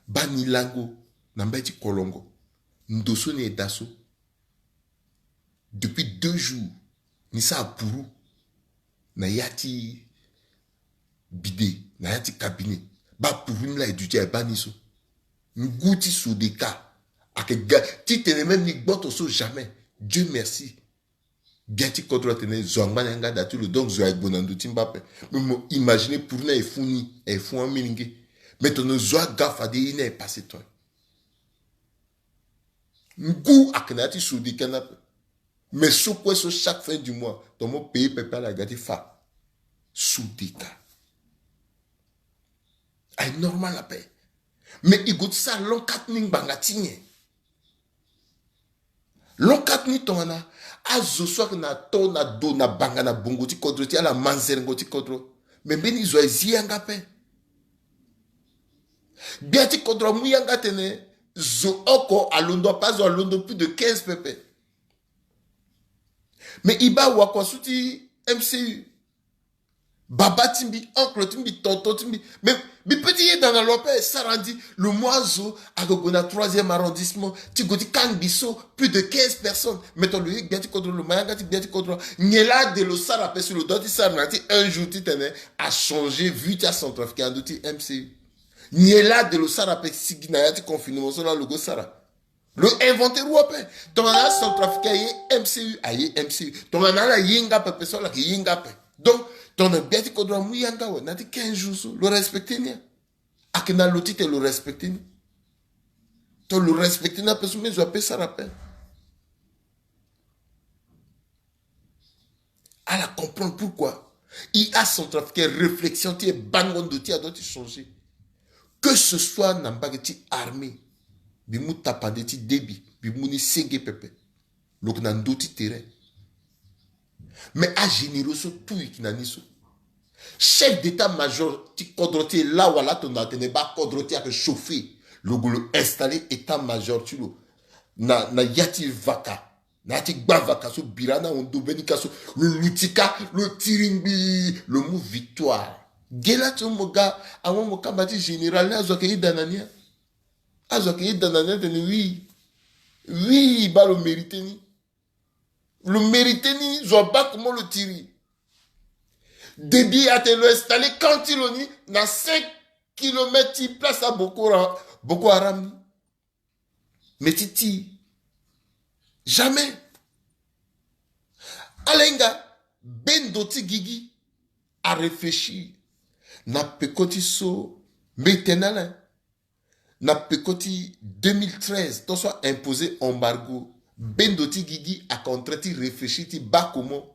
baa ni lango na mbai ti kolongo. Ndo so ni e daa so, depuis deux jours, ni sara puru na ya ti bidet, na ya ti cabinet. Baa puru ni laa e duti aye baa ni so. Ngu ti Sodeka ayeke ga titene même ni gboto so jamais. Dieu merci. Gbia ti kodro atene zo angba na yanga da ti lo, donc zo aye gue na ndö ti mba ape. Mais mo imaginer puru ni aye fû ni, aye fû amilenge. Mais tongana zo aga fade ye ni aye passe temps. Ngu ayeke na ya ti Sodeka ni ape. Mais so kue so chaque fin du mois, tongana mo payer pepe ala ga ti fa. Sodeka. Aye normal ape. Mais e gue ti sara l'an quatre ni ngbanga ti nyen? L'an quatre ni tongana azo so ayeke na to na do na banga na bongo ti kodro ti ala, manzerengo ti kodro. Mais mbeni zo aye zi yanga ape. Gbia ti kodro amu yanga atene zo oko alondo ape, azo alondo plus de quinze pepe. Mais e baa wakua so ti M C U. Baba ti mbi, oncle ti mbi, tonton ti mbi. Mais mbi peut ti yeda na lo ape, e sara ndi, lo mu azo ayeke gue na troisième arrondissement ti gue ti kangbi so, plus de quinze personnes. Mais tongana lo ye gbia ti kodro, lo ma yanga ti gbia ti kodro. Nyen laa ade lo sara ape si lo doit ti sara na ya ti un jour titene achanger vue ti acentrafricain na ndö ti M C U? Nyen laa ade lo sara ape sigi na ya ti confinement so laa lo go sara? Lo inventer roi ape. Tongana acentrafricain aye M C U, aye M C U. Tongana ala ye nga pepe so, ala yeke ye nga ape. Donc tongana gbia ti kodro amu yanga awe na ya ti quinze jours so, lo respecter ni? Ayeke na lo titene lo respecter ni? To lo respecter ni ape so, mbeni zo ape sara ape. Ala comprendre pourquoi. E acentrafricain, réflexion ti e, bango ndo ti e adoit ti changer. Que ce soit na mbage ti armée, mbi mu tapande ti Déby, mbi mu ni senge pepe. Lo yeke na ndö ti terrain. Mais agénéraux so tout e yeke na ni so. Chef d'état-major ti kodro ti e laa, wala tongana atene baa kodro ti e ayeke chauffer, lo gue lo installer état-major ti lo na, na ya ti vaka. Na ya ti gba vaka so, bira ni ahon ndo mbeni ka so, lo luti ka, lo tiri ngbii, lo mu victoire. Ge laa ti mo ga, awa mo kamba ti général ni, azo ayeke yeda na ni ya. Azo ayeke yeda na ni atene oui. Oui, baa lo mériter ni. Lo mériter ni, zo abaa comment lo tiri. Déby atene lo installer camp ti lo ni na cinq kilomètres ti place a Boko Haram, Boko Haram ni. Mais ti ti, jamais. Ala hinga, bendo ti gigi aréfléchir. Na peko ti so, mbi tene ala, na peko ti deux mille treize, tant so a imposer embargo, bendo ti gigi ayeke en train ti réfléchir ti baa comment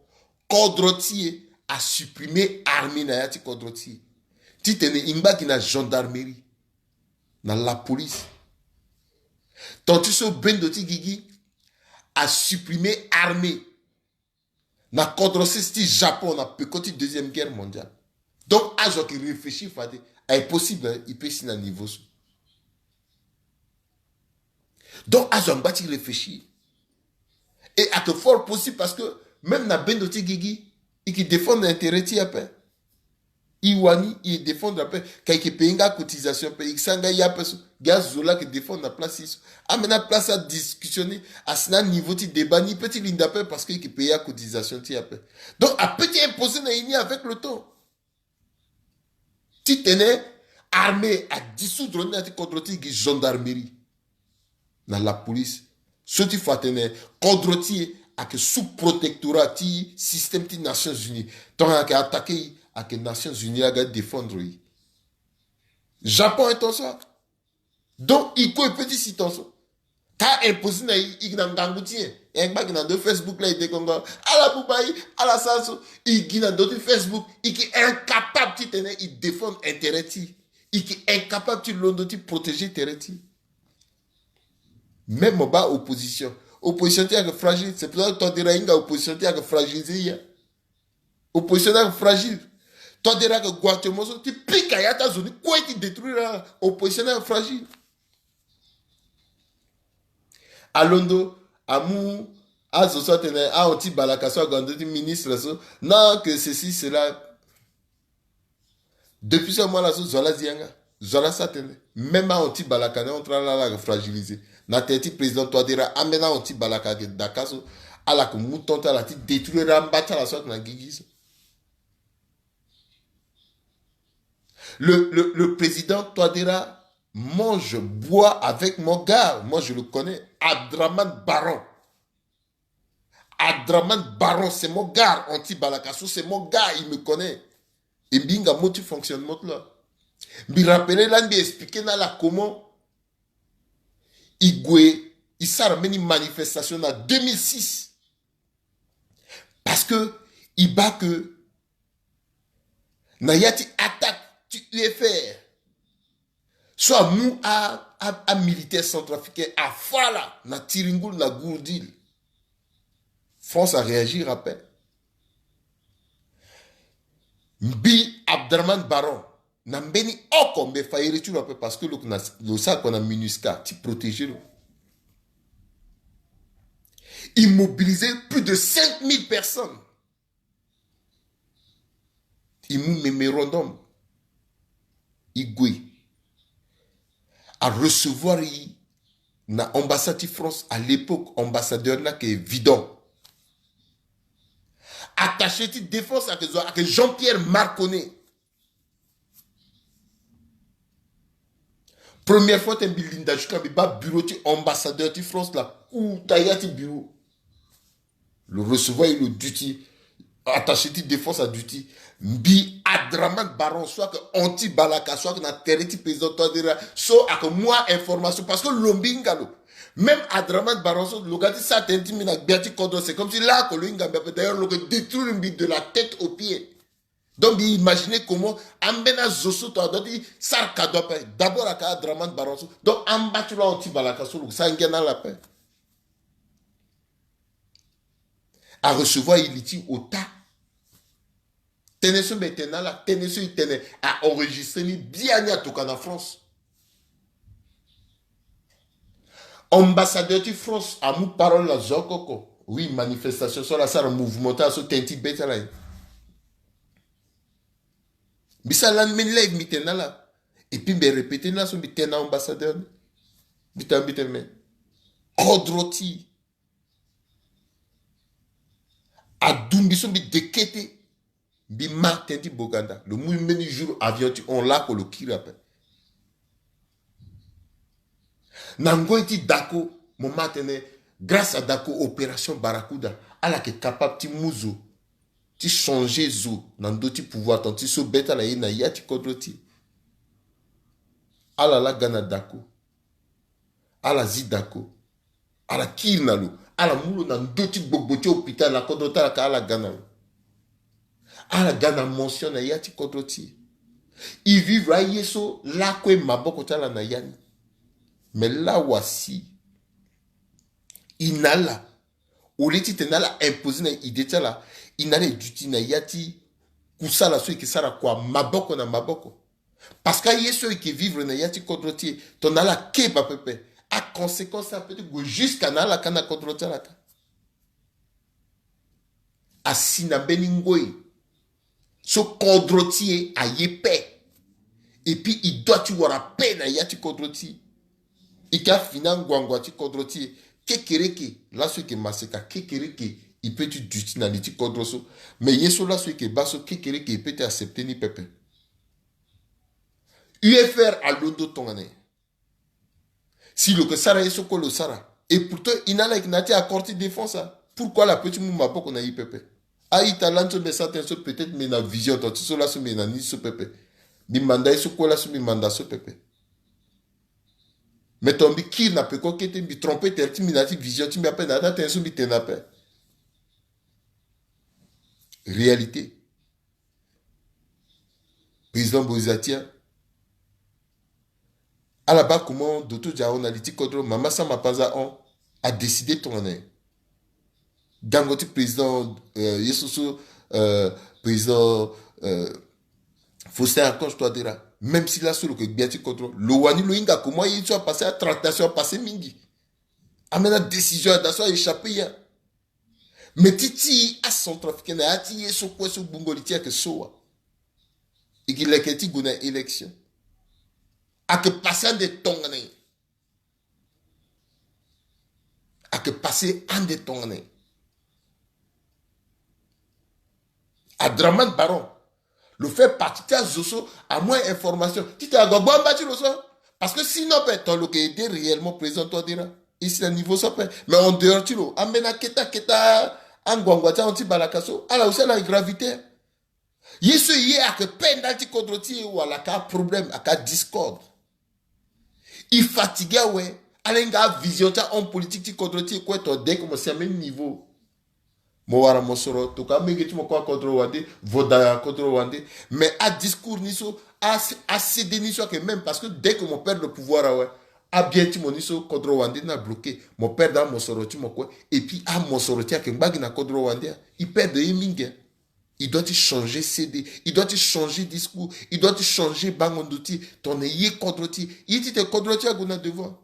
kodro ti e asupprimer armée na ya ti kodro ti e. Titene e ngba gi na gendarmerie, na la police. Ton ti so bendo ti gigi asupprimer armée na kodro sese ti Japon na peko ti Deuxième Guerre mondiale. Donc azo ayeke réfléchir fade, aye possible, hein, e peut si na niveau so. Donc azo angba ti réfléchir. Et ayeke fort possible parce que même na bendo ti gigi, e yeke défendre intérêt ti e ape. E wani e défendre ape, ka e yeke payer nga cotisation ape, e yeke sara nga ye ape so. Gi azo laa ayeke défendre na place ti e so. Ambeni aplace ti adiscussion ni asi na aniveau ti débat ni, e peut ti linda ape parce que e yeke payer acotisation ti e ape. Donc ape ti imposer na e ni avec le temps. Titene armée adissoudre ni na ya ti kodro ti e gi gendarmerie na la police. So ti fa atene kodro ti e ayeke sous protectorat ti système ti Nations Unies. Tongana ayeke attaquer e, ayeke Nations Unies aga défendre e. Japon aye ton so. Donc e kue e peut ti si ton so. Ka imposer na e, e gi na ngangu ti e. E ngba gi na ndö ti Facebook laa e dekongo ala buba e, ala sara so. E gi na ndö ti Facebook, e yeke incapable titene e défendre intérêt ti e. E yeke incapable ti londo ti protéger intérêt ti e. Même mo baa opposition. Opposition ti e ayeke fragile. C'est pour ça que Touadéra ahinga opposition ti e ayeke fragilisé ya. Opposition ni ayeke fragile. Touadéra ayeke gue actuellement so ti pika ya ti azo ni kue ti détruire ala. Opposition ni ayeke fragile. Alondo amu azo so atene ahon ti balaka so ague na ndö ti ministre so. Non, que ceci, cela. Depuis so amu ala so, zo laa azi yanga. Zo laa asara tënë. Même ahon ti balaka ni entre ala, ala yeke fragilisé. Na tere ti président Touadéra, ambeni ahon ti balaka ayeke daka so, ala yeke mu temps ti ala ti détruire amba ti ala so ayeke na gigi so. Le, le, le président Touadéra mange, boit avec mon gars. Moi, je le connais. Abdraman Baron. Abdraman Baron, c'est mon gars. Anti Balaka so, c'est mon gars, il me connaît. E mbi hinga mode ti fonctionnement ti lo. Mbi rappeler laa, mbi expliquer na ala comment e gue e sara mbeni manifestation na deux mille six. Parce que e baa que na ya ti attaque ti U F R so amu a, a, amilitaire centrafricain afa ala na Tiringul, na Gourdil. France aréagir ape. Mbi Abdraman Baron, na mbeni oko mbi fa iri ti lo ape parce que lo, lo sara kua na MINUSCA ti protéger lo. E mobiliser plus de cinq mille personnes. E mu mémorandum. E gue. A recevoir e na ambassade ti France. À l'époque, ambassadeur ni ayeke Vidon. Attaché ti défense ayeke zo, ayeke Jean-Pierre Marconnet. Première fois ti mbi linda jusqu'à mbi baa bureau ti ambassadeur ti France la, kota ya ti bureau. Lo recevoir e, lo duti, attaché ti défense aduti. Mbi Abdraman Baron so ayeke anti Balaka, so ayeke na tere ti président Touadéra, so ayeke mu a-information parce que lo mbi hinga lo. Même Abdraman Baron so lo ga ti sara tënë ti mbi na gbia ti kodro, c'est comme si laa oko lo hinga mbi ape. D'ailleurs lo yeke détruire mbi de la tête aux pieds. Donc mbi imaginer comment ambeni azo so tongana adua ti sara kado ape. D'abord ayeke Abdraman Baron so. Donc amba ti lo anti Balaka so lo sara ngia na ala ape. A recevoir e li ti ota. Tënë so mbi tene na ala, tënë so e tene, a enregistrer ni, biani atokua na France. Ambassadeur ti France amu parole na zo oko oko. Oui, manifestation so ala sara, mouvement ti ala so, tënë ti be ti ala aye. Mbi sara lani mbeni live mbi tene na ala. Et puis mbi répéter ni laso mbi tene na ambassadeur ni. Mbi tene, mbi tene me kodro ti e. Adumbi so mbi dekete. Mbi ma tënë ti Boganda. Lo mu mbeni jour avion ti hon lako lo kiri ape. Na ngoi ti Dako, mo ma tene, grâce à Dako, opération Barracuda, ala yeke capable ti mu zo, ti changer zo na ndö ti pouvoir, tant ti so be ti ala ye na ya ti kodro ti e. Ala laa ga na Dako. Ala zi Dako. Ala kiri na lo. Ala mu lo na ndö ti gbogbo ti hôpital na kodro ti ala ka ala ga na lo. Ala ga na mention na ya ti kodro ti e. E vivre aye so lakue maboko ti ala na ya ni. Mais là aussi, e na ala, au lieu titene ala imposer na idée ti ala, e na ala e duti na ya ti kusala so e ke sara kua maboko na maboko. Parce que aye so e ke vivre na ya ti kodro ti e, tongana ala keba pepe, aconséquence apeut ti gue jusqu'à na ala ka na kodro ti ala ka. Asi na mbeni ngoi so kodro ti e aye paix. Et puis e doit ti wara paix na ya ti kodro ti e. E ke afini anguangua ti kodro ti e. Kekereke laso e ke maseka, kekereke e peut ti duti na li ti kodro so. Mais ye so laso e ke baa so, kekereke e peut ti accepter ni pepe. U F R alondo tongana nyen? Si lo ke sara ye so kue lo sara. Et pourtant e na ala e ke na ya ti accord ti défense, hein. Pourquoi ala peut ti mu maboko na e pepe? A-ita lani so mbi sa tene so, peut-être mbi na vision ton ti so laso mbi na ni so pepe. Mbi manda ye so kue laso mbi manda so pepe. Mais ton mbi kiri na peko kete, mbi tromper tere ti mbi na ya ti vision ti mbi ape, na ya ti atene so mbi tene ape. Réalité. Président Moïse Atia, ala baa comment doto dia ahon na li ti kodro, mama Sama Panza hon, adécider tongana nyen? Gango ti président, euh, ye so so, euh, président, euh, Faustin Archange Touadéra. Même si laso lo ke gbia ti kodro, lo wani lo hinga comment ye so apasser, atractation apasser mingi. Ambeni adécision ada so a échapper ya. Mais ti ti acentrafricain na ya ti ye so kue so gbungo li ti e ayeke so wa. E gi leke ti gue na élection. Ayeke passer ande tongana nyen? Ayeke passer ande tongana nyen? Adraman Baron, lo fait partie ti azo so amu information titene ague agbu amba ti lo so. Parce que sinon ape, ton lo ke aider réellement président Touadéra. E si na niveau so ape. Mais en dehors ti lo, ambeni akete akete anguangua ti ahon ti balaka so, ala aussi ala gravité. Ye so e ye ayeke paix ndali ti kodro ti e wala ayeke aproblème, ayeke adiscorde? E fatigué awe. Ala hinga avision ti ahomme politique ti kodro ti e kue, ton dès que mo si ambeni niveau. Mo wara mosoro, tokua amenge ti mo kue akodro wande, voda akodro wande. Mais adiscours ni so, a, acédé ni so ayeke même, parce que dès que mo perdre le pouvoir awe, abien ti mo ni so kodro wande ni abloqué. Mo perdre amosoro ti mo kue. Et puis amosoro ti e ayeke ngba gi na kodro wande, hein. E perdre ye mingi, hein. E doit ti changer C D, e doit ti changer discours, e doit ti changer bango ndo ti e, tongana ye kodro ti e, ye titene kodro ti e ague na devant.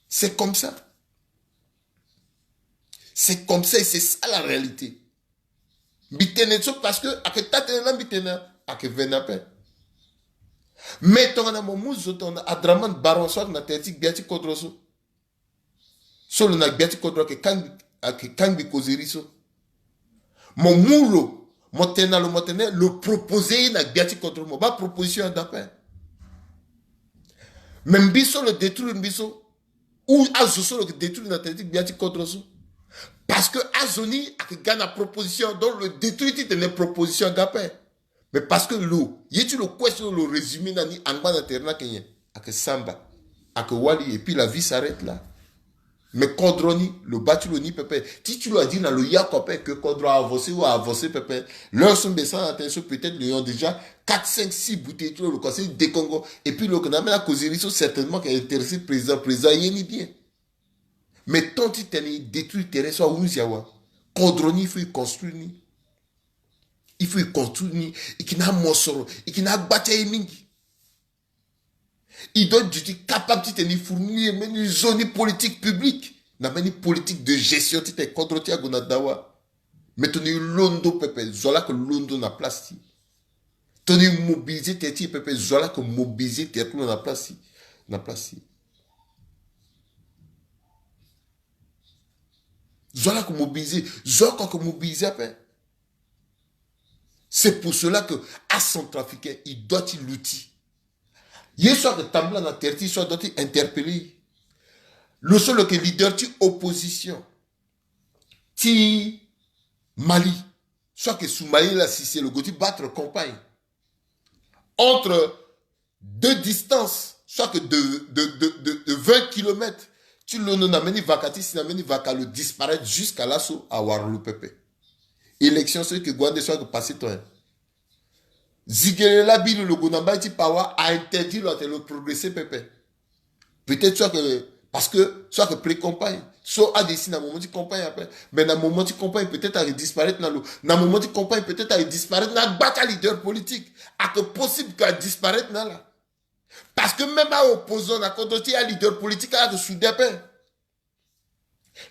C'est comme ça. C'est comme ça et c'est ça la réalité. Mbi tene so parce que ayeke taa tënë laa mbi tene, ayeke ve na ape. Mais tongana mo mu zo tongana Adraman Baron so ayeke na tere ti gbia ti kodro so. So lo na gbia ti kodro ayeke kangbi, ayeke kangbi kozeri so. Mo mu lo, mo tene na lo, mo tene lo proposer ye na gbia ti kodro, mo baa proposition ya da ape. Mais mbi so lo détruire mbi so, ou azo so lo yeke détruire na tere ti gbia ti kodro so. Parce que azo ni ayeke ga na proposition, donc lo détruire titene proposition aga ape. Mais parce que lo, ye ti lo kue so lo résumé na ni angba na tere ni ayeke nyen? Ayeke samba. Ayeke wali et puis la vie s'arrête là. Mais kodro ni, lo baa ti lo ni pepe. Ti ti lo adi na lo yako ape que kodro a avancé ou a avancé pepe. L'heure so mbi sara na tënë so peut-être lo yeke déjà quatre, cinq, six bouteilles ti lo, lo komanse dekongo. Et puis lo yeke na ambeni akozeri so certainement ayeke intéressé président, président aye ni bien. Mais tant titene e détruire tere so ahunzi awe. Kodro ni il faut e construire ni. Il faut e construire ni. E yeke na amosoro, e yeke na agba ti aye mingi. E doit duti capable titene e fournir mbeni zo ni politique publique. Na mbeni politique de gestion titene kodro ti e ague na dawa. Mais tongana e londo pepe, zo laa ayeke londo na place ti e. Tongana e mobiliser tere ti e pepe, zo laa ayeke mobiliser tere ti lo na place ti e. Na place ti e. Zo laa ayeke mobiliser, zo oko ayeke mobiliser ape. C'est pour cela que acentrafricain, e doit ti luti. Ye so ayeke tambula na tere ti e so a doit ti interpeller e. Lo so lo yeke leader ti opposition ti Mali, so ayeke Soumaïla Cissé, lo gue ti battre campagne entre deux distances, soit que de, de, de, de, de vingt kilomètres. Ti londo na mbeni vaka, ti si na mbeni vaka, lo disparaître jusqu'à laso awara lo pepe. Élection so e yeke gue ande so ayeke passé ton nyen? Zigele la bi lo, lo gue na mbai ti pawa, a interdit lo, atene lo progresser pepe. Peut-être so ayeke, parce que so ayeke pré-campagne, so ade si na moment ti campagne ape. Mais na moment ti campagne, peut-être ayeke disparaître na lo. Na moment ti campagne, peut-être ayeke disparaître na agba ti aleader politique. Ayeke possible que adisparaître na ala. Parce que même aopposant na kodro ti e, aleader politique ayeke soude ape.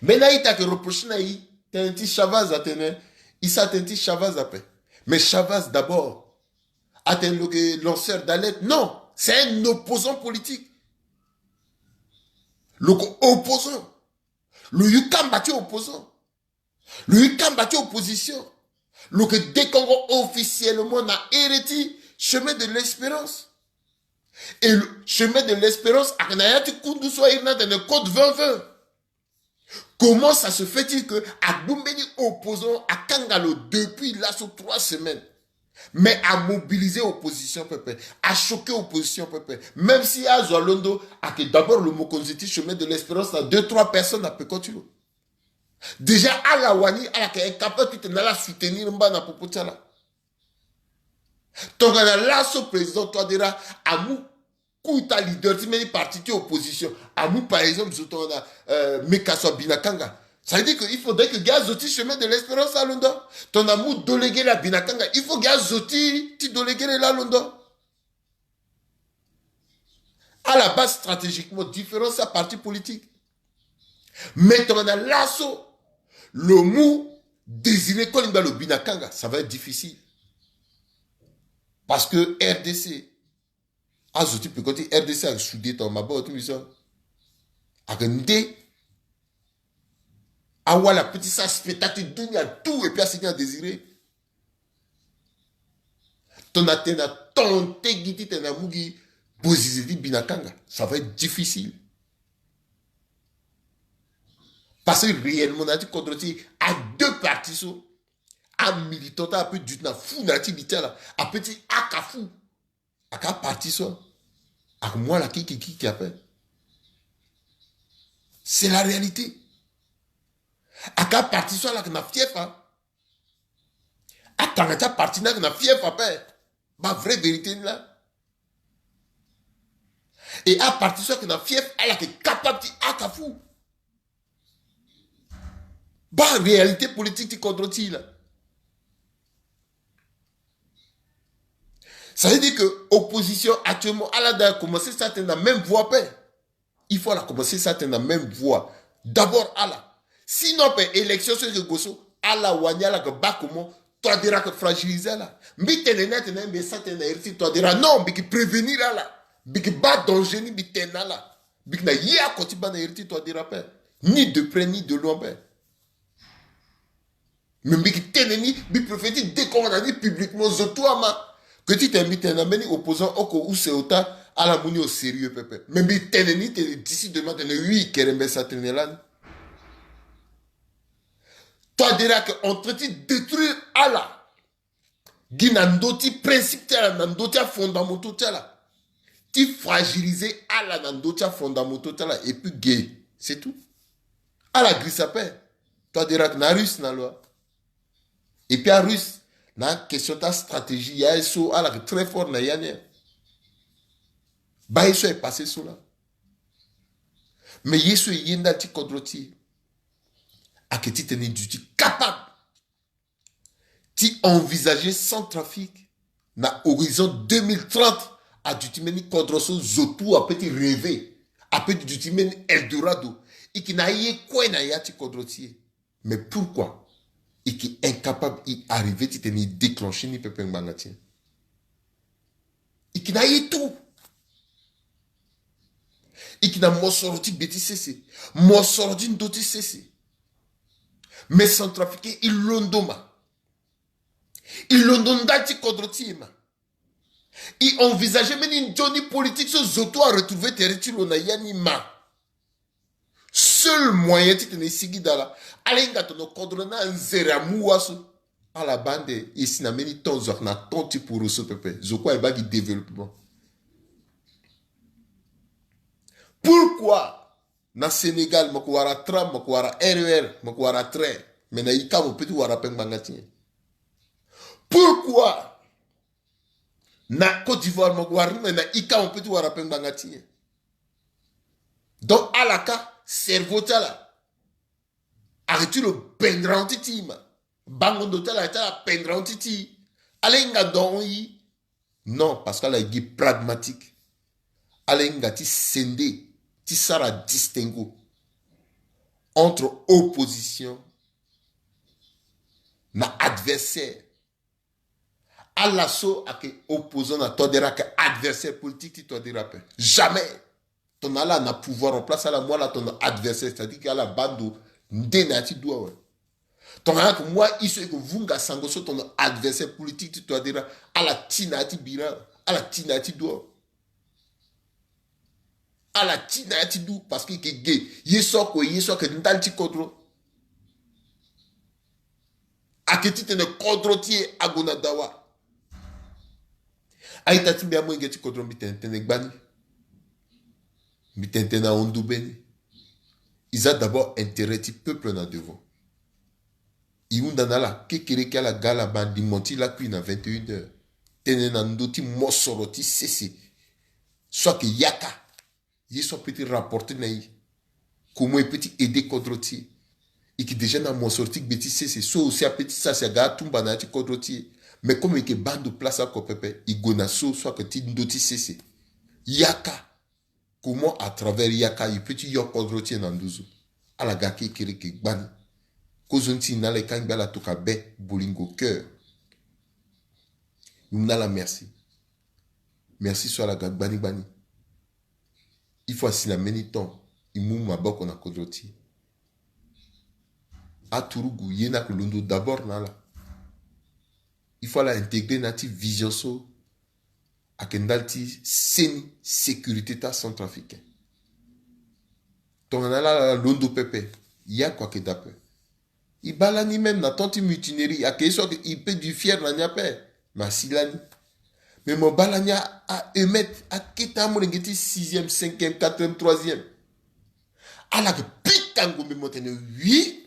Mais na ita ayeke reprocher na e, tënë ti Chavaz atene, e sara tënë ti Chavaz ape. Mais Chavaz d'abord, atene lo yeke lanceur d'alerte. Non, c'est un opposant politique. Lo yeke opposant. Lo yu kamba ti opposant. Lo yu kamba ti opposition. Lo yeke dekongo officiellement na ere ti Chemin de l'Espérance. Et le Chemin de l'Espérance ayeke na ya ti kundu so airi ni atene code vingt vingt. Comment ça se fait-il que agbu mbeni opposant akanga lo depuis laso trois semaines? Mais amobiliser opposition pepe, achoquer opposition pepe. Même si azo alondo, ayeke d'abord lo mokonzi ti Chemin de l'Espérance na deux, trois personnes na peko ti lo. Déjà ala wani, ala yeke incapable titene ala soutenir mba na popo ti ala. Tongana laso président Touadéra amu kota leader ti mbeni parti ti opposition, amu par exemple zo tongana, euh, Mekaso Abinakanga. Ça veut dire que il faudrait que gi azo ti Chemin de l'Espérance alondo. Tongana amu Dolegere Abinakanga, il faut gi azo ti, ti Dolegere la alondo. Ala baa stratégiquement différence ya parti politique. Mais tongana laso lo mu Désiré Kolingba lo bi na kanga, ça va être difficile. Parce que R D C, azo ti peko ti R D C ayeke soude tongana maboko ti mbi so. Ayeke nde awali ape ti sara spectacle ti dunia tout et puis asigi na Désiré. Tongana tene atenté gi titene amu gi bozize ti bi na kanga, ça va être difficile. Parce que réellement na ya ti kodro ti e, a deux partis so, amilitant ti ala ape duti na fou na ya ti li ti ala, ape ti haka fou. Aka parti so ayeke mu ala kiki kiki ape. C'est la réalité. Aka parti so ala yeke na fief a. Atanga ti aparti ni ayeke na fief ape. Baa vrai vérité ni laa. Et aparti so ayeke na fief, ala yeke capable ti haka fou. Baa réalité politique ti kodro ti e laa. Ça veut dire que opposition actuellement, ala doit commencer sara tënë na même voie ape. Il faut ala commencer sara tënë na même voie. D'abord ala. Sinon ape élection so e yeke gue so, ala wani ala yeke baa comment Touadéra ayeke fragiliser ala. Mbi tene ni atene mbi sara tënë na iri ti Touadéra. Non, mbi yeke prévenir ala. Mbi yeke baa danger ni, mbi tene na ala. Mbi yeke na ye oko ti baa na iri ti Touadéra ape. Ni de près ni de loin ape. Mais mbi yeke tene ni, mbi préfère ti décorer na ni publiquement, zo tout ama. Que titene mbi tene na mbeni opposant oko use ota, ala mu ni au sérieux pepe. Mais mbi tene ni tene d'ici demain tene oui, kerembe sara tënë lani. Touadéra ayeke en train ti détruire ala. Gi na ndö ti principe ti ala, na ndö ti afondamentaux ti ala. Ti fragiliser ala na ndö ti afondamentaux ti ala et puis ge, c'est tout. Ala girisa ape. Touadéra ayeke na arusse na lo. Et puis arusse na question ti astratégie, ya ye so ala yeke très fort na ya ni. Baa ye so aye passé so laa. Mais ye so e ye ndali ti kodro ti e ayeke titene e duti capable ti envisager Centrafrique na horizon deux mille trente. Aduti mbeni kodro so zo tout ape ti rêver, ape ti duti mbeni Eldorado. E yeke na aye kue na ya ti kodro ti e. Mais pourquoi e yeke incapable e arriver titene e déclencher ni pepe ngbanga ti e? E yeke na aye tout. E yeke na mosoro ti gbe ti sese, mosoro ti ndö ti sese. Mais Centrafricain, e londo ma. E londo ndali ti kodro ti e ma. E envisager mbeni nzoni politique so zo tout aretrouver tere ti lo na ya ni ma. Seul moyen titene e sigi dala, ala hinga tono kodro ni anzere amu wa so. Ala baa ande e si na mbeni temps zo ayeke na temps ti poro so pepe. Zo kue aye baa gi développement. Pourquoi na Sénégal mo yeke wara tram, mo yeke wara R E R, mo yeke wara train, mais na e ka mo peut ti wara ape ngbanga ti nyen? Pourquoi Na Côte d'Ivoire mo wara ni, me na ika mo pe ti wara pe ngbanga ti nyen? Donc ala ka, cerveau ti ala ayeke ti lo pendra ti ti ma. Bango ndo ti ala ti ala pendra ti ti. Ala hinga ndo i. Non, parce que ala gi pragmatique. Ala hinga ti sende, ti sara distinguo entre opposition na adversaire. Ala so ayeke opposant na Touadéra ayeke adversaire politique ti Touadéra ape. Jamais. Tongana ala na pouvoir en place, ala mu ala tongana adversaire, c'est-à-dire que ala baa ndo nde na ya ti du awe. Tongana ayeke mu aye so e ke vunga sango so tongana adversaire politique ti Touadéra, ala ti na ya ti bira, ala ti na ya ti du awe. Ala ti na ya ti du parce que e ke ge ye so akue, ye so ayeke ndali ti kodro. Ayeke titene kodro ti e ague na dawa. A-ita ti mbi, amolenge ti kodro, mbi tene tënë gbani. Mbi tene tënë na hon ndu be ni. E za d'abord intérêt ti peuple na devant. E hunda na ala kekereke, ala ga ala ma ndimo ti lakui na vingt et une heures. Tene na ndö ti mosoro ti sese so ayeke yaka. Ye so apeut ti rapporter na e, comment e peut ti aider kodro ti e? E yeke déjà na mosoro ti gbe ti sese, so aussi apeut ti sara si aga atumba na ya ti kodro ti e. Mais comme e yeke baa ndo place oko pepe, e gue na so so ayeke ti ndö ti sese. Yaka. Comment à travers yaka e peut ti yo kodro ti e na nduzu? Ala ga kekereke gbani. Kozoni ti e na ala e kangbi ala tokua be, bolingo, cœur. E mu na ala merci. Merci so ala ga gbani gbani. Il faut asi na mbeni temps e mu maboko na kodro ti e. Aturugu ye ni ayeke londo d'abord na ala. Il faut ala intégrer na ya ti vision so ayeke ndali ti seni sécurité ti acentrafricain. Tongana ala, ala londo pepe, ye oko ayeke daa ape. E baa lani même na temps ti mutinerie, ayeke ye so ayeke, e peut du fier na ni ape. Mais asi lani. Mais mo baa lani a, a emet akete amolenge ti sixième, cinquième, quatrième, troisième. Ala yeke pika ngombe, mo tene oui.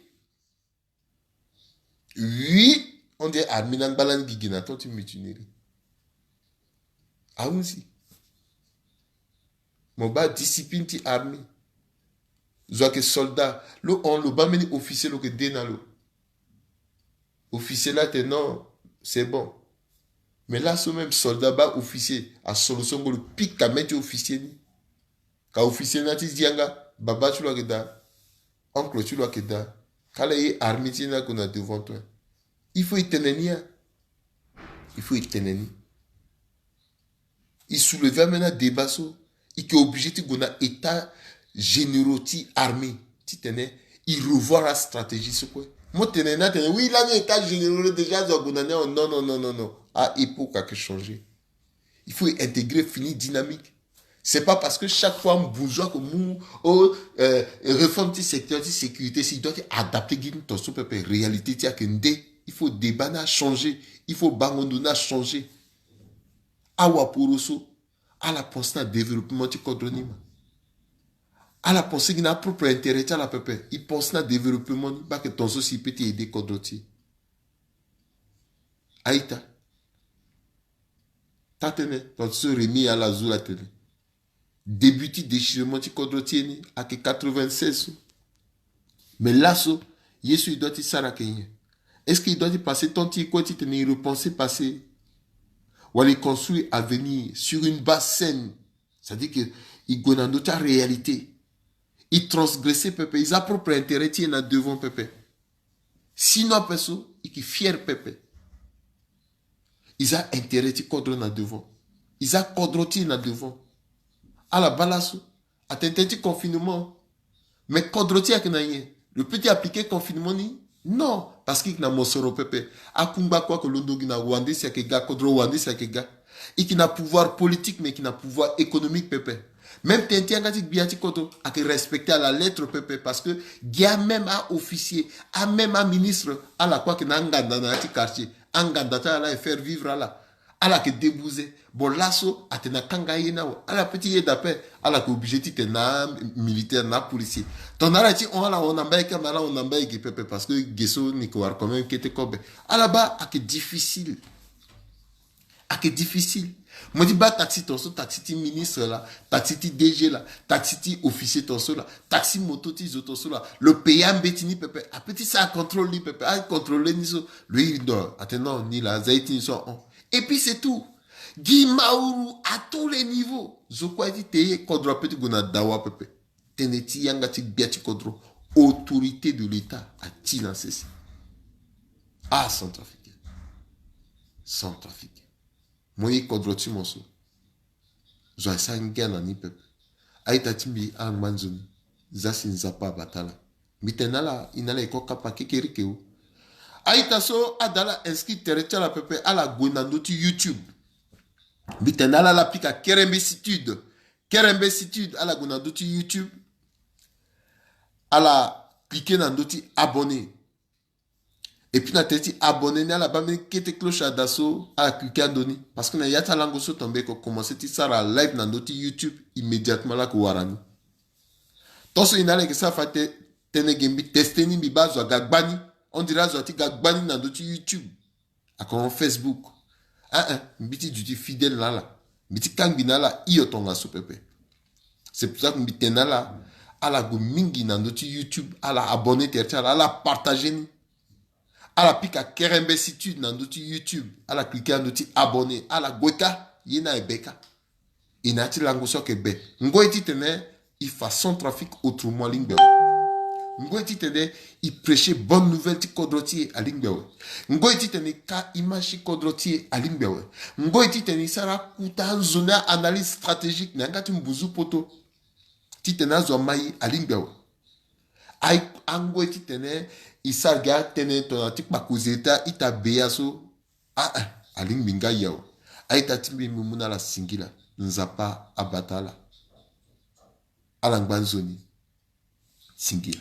Oui, on dirait armée ni angba lani gi ge na temps ti mutinerie. Ahunzi. Mo baa discipline ti armée. Zo ayeke soldat. Lo hon, lo baa mbeni officier lo yeke de na lo. Officier laa atene non, c'est bon. Mais laso même soldat baa officier, asolo so ngoi lo pika main ti officier ni. Ka officier ni ati zi yanga, baba ti lo ayeke daa, oncle ti lo ayeke daa. Kala ye armée ti e ni ague na devant toi. Il faut e tene ni ya. Il faut e tene ni. E soulever ambeni adébat so. E yeke obligé ti gue na état généraux ti armée titene e revoir astratégie so kue. Mo tene ni atene oui, lani état généraux déjà azo ague na ni awe. Non, non, non, non, non. A époque ayeke changer. Il faut e intégrer fini dynamique. C'est pas parce que chaque fois mbuzu ayeke mu o, euh, réforme ti secteur ti sécurité si e doit ti adapter gi ni tongaso pepe. Réalité ti e ayeke nde. Il faut débat ni achanger. Il faut bango ndo ni achanger. Awaporo so ala pense na développement ti kodro ni ma. Ala pense gi na apropre intérêt ti ala pepe. E pense na développement ni baa ayeke tongaso si e peut ti aider kodro ti e. A-ita. Taa-tënë, tongaso Rémi Alazou atene début ti déchirement ti kodro ti e ni ayeke quatre-vingt-seize so. Mais laso, ye so e doit ti sara ayeke nyen? Est-ce que e doit ti passer temps ti e kue titene e repenser passé? Wala e construire avenir sur une base saine? C'est-à-dire que e gue na ndö ti aréalité. E transgresser pepe, e za propre intérêt ti e na devant pepe. Sinon ape so, e yeke fier pepe. E za intérêt ti kodro na devant. E za kodro ti e na devant. Ala baa laso, atene tënë ti confinement. Mais kodro ti e ayeke na nyen? Lo peut ti appliquer confinement ni? Non, parce que e yeke na mosoro pepe. Akungba kue ayeke londo gi na wande si ayeke ga, kodro wande si ayeke ga. E yeke na pouvoir politique, mais e yeke na pouvoir économique pepe. Même tënë ti yanga ti gbia ti kodro ayeke respecter à la lettre pepe, parce que gi amême a-officier, amême aministre, ala kue ayeke na anganda na ya ti quartier. Anganda ti ala la e faire vivre ala. Ala yeke débouser. Bon, laso atene akanga aye ni awe. Ala peut ti yeda ape. Ala yeke obligé titene na militaire, na policier. Tongana ala ti hon, ala hon na mbai kâ, mais ala hon na mbai ge pepe, parce que ge so ni yeke wara quand même kete kobe. Ala baa ayeke difficile. Ayeke difficile. Mo ti baa taxi ton so, taxi ti ministre laa, taxi ti D G laa, taxi ti officier ton so laa, taxi moto ti zo ton so laa. Lo payé ambeti ni pepe. Ape ti sara contrôle ni pepe. Acontrôlé ni so, lo iri ndo, atene non, ni laa, aza ye ti ni so ahon. Et puis c'est tout. Gi mauru à tous les niveaux. Zo kue aye ti te ye, kodro ape ti gue na dawa pepe. Tënë ti yanga ti gbia ti kodro, autorité de l'État ati na sese. Ah, Centrafricain. Centrafricain. Mo ye kodro ti mo so, zo asara ngia na ni pepe. A-ita ti mbi, angba nzoni, za si Nzapa abata ala. Mbi tene na ala, e na ala e ko kapa kekereke o. A-ita so ada ala inscrit tere ti ala pepe, ala gue na ndö ti YouTube. Mbi tene na ala, ala pika Kerembesitude. Kerembesitude, ala gue na ndö ti YouTube. Ala cliquer na ndö ti abonné. Et puis na tere ti abonné ni, ala baa mbeni kete cloche ada so, ala cliquer ando ni. Parce que na ya ti alango so, ton mbi yeke commencer ti sara live na ndö ti YouTube, immédiatement ala yeke wara ni. Tant so e na ala e yeke sara fa te, tënë ge, mbi teste ni, mbi baa zo aga gbani. On dirait azo ati ga gbani na ndö ti YouTube. Akono Facebook. Ah, ah, mbi ti duti fidèle na ala. Mbi ti kangbi na ala hio tongaso pepe. C'est pour ça que mbi tene na ala, ala gue mingi na ndö ti YouTube, ala abonné tere ti ala, ala partager ni. Ala pika Kerembesitude na ndö ti YouTube, ala cliquer na ndö ti abonné, ala gue kâ, ye ni aye be kâ. E na ya ti lango so ayeke be. Ngoi titene e fa Centrafrique autrement alingbi awe. Ngoi titene e prêcher bonne nouvelle ti kodro ti e alingbi awe. Ngoi titene e ka image ti kodro ti e alingbi awe. Ngoi titene e sara akuta anzoni, analyse stratégique na yanga ti mbuzu poto. Titene azo ama e alingbi awe. Aye, angoi titene e sara gi atënë tongana ti kpako zeta ita beya so. Ah, ah, alingbi nga awe. A-ita ti mbi, mbi mu na ala singila. Nzapa abata ala. Ala ngba nzoni. Singila.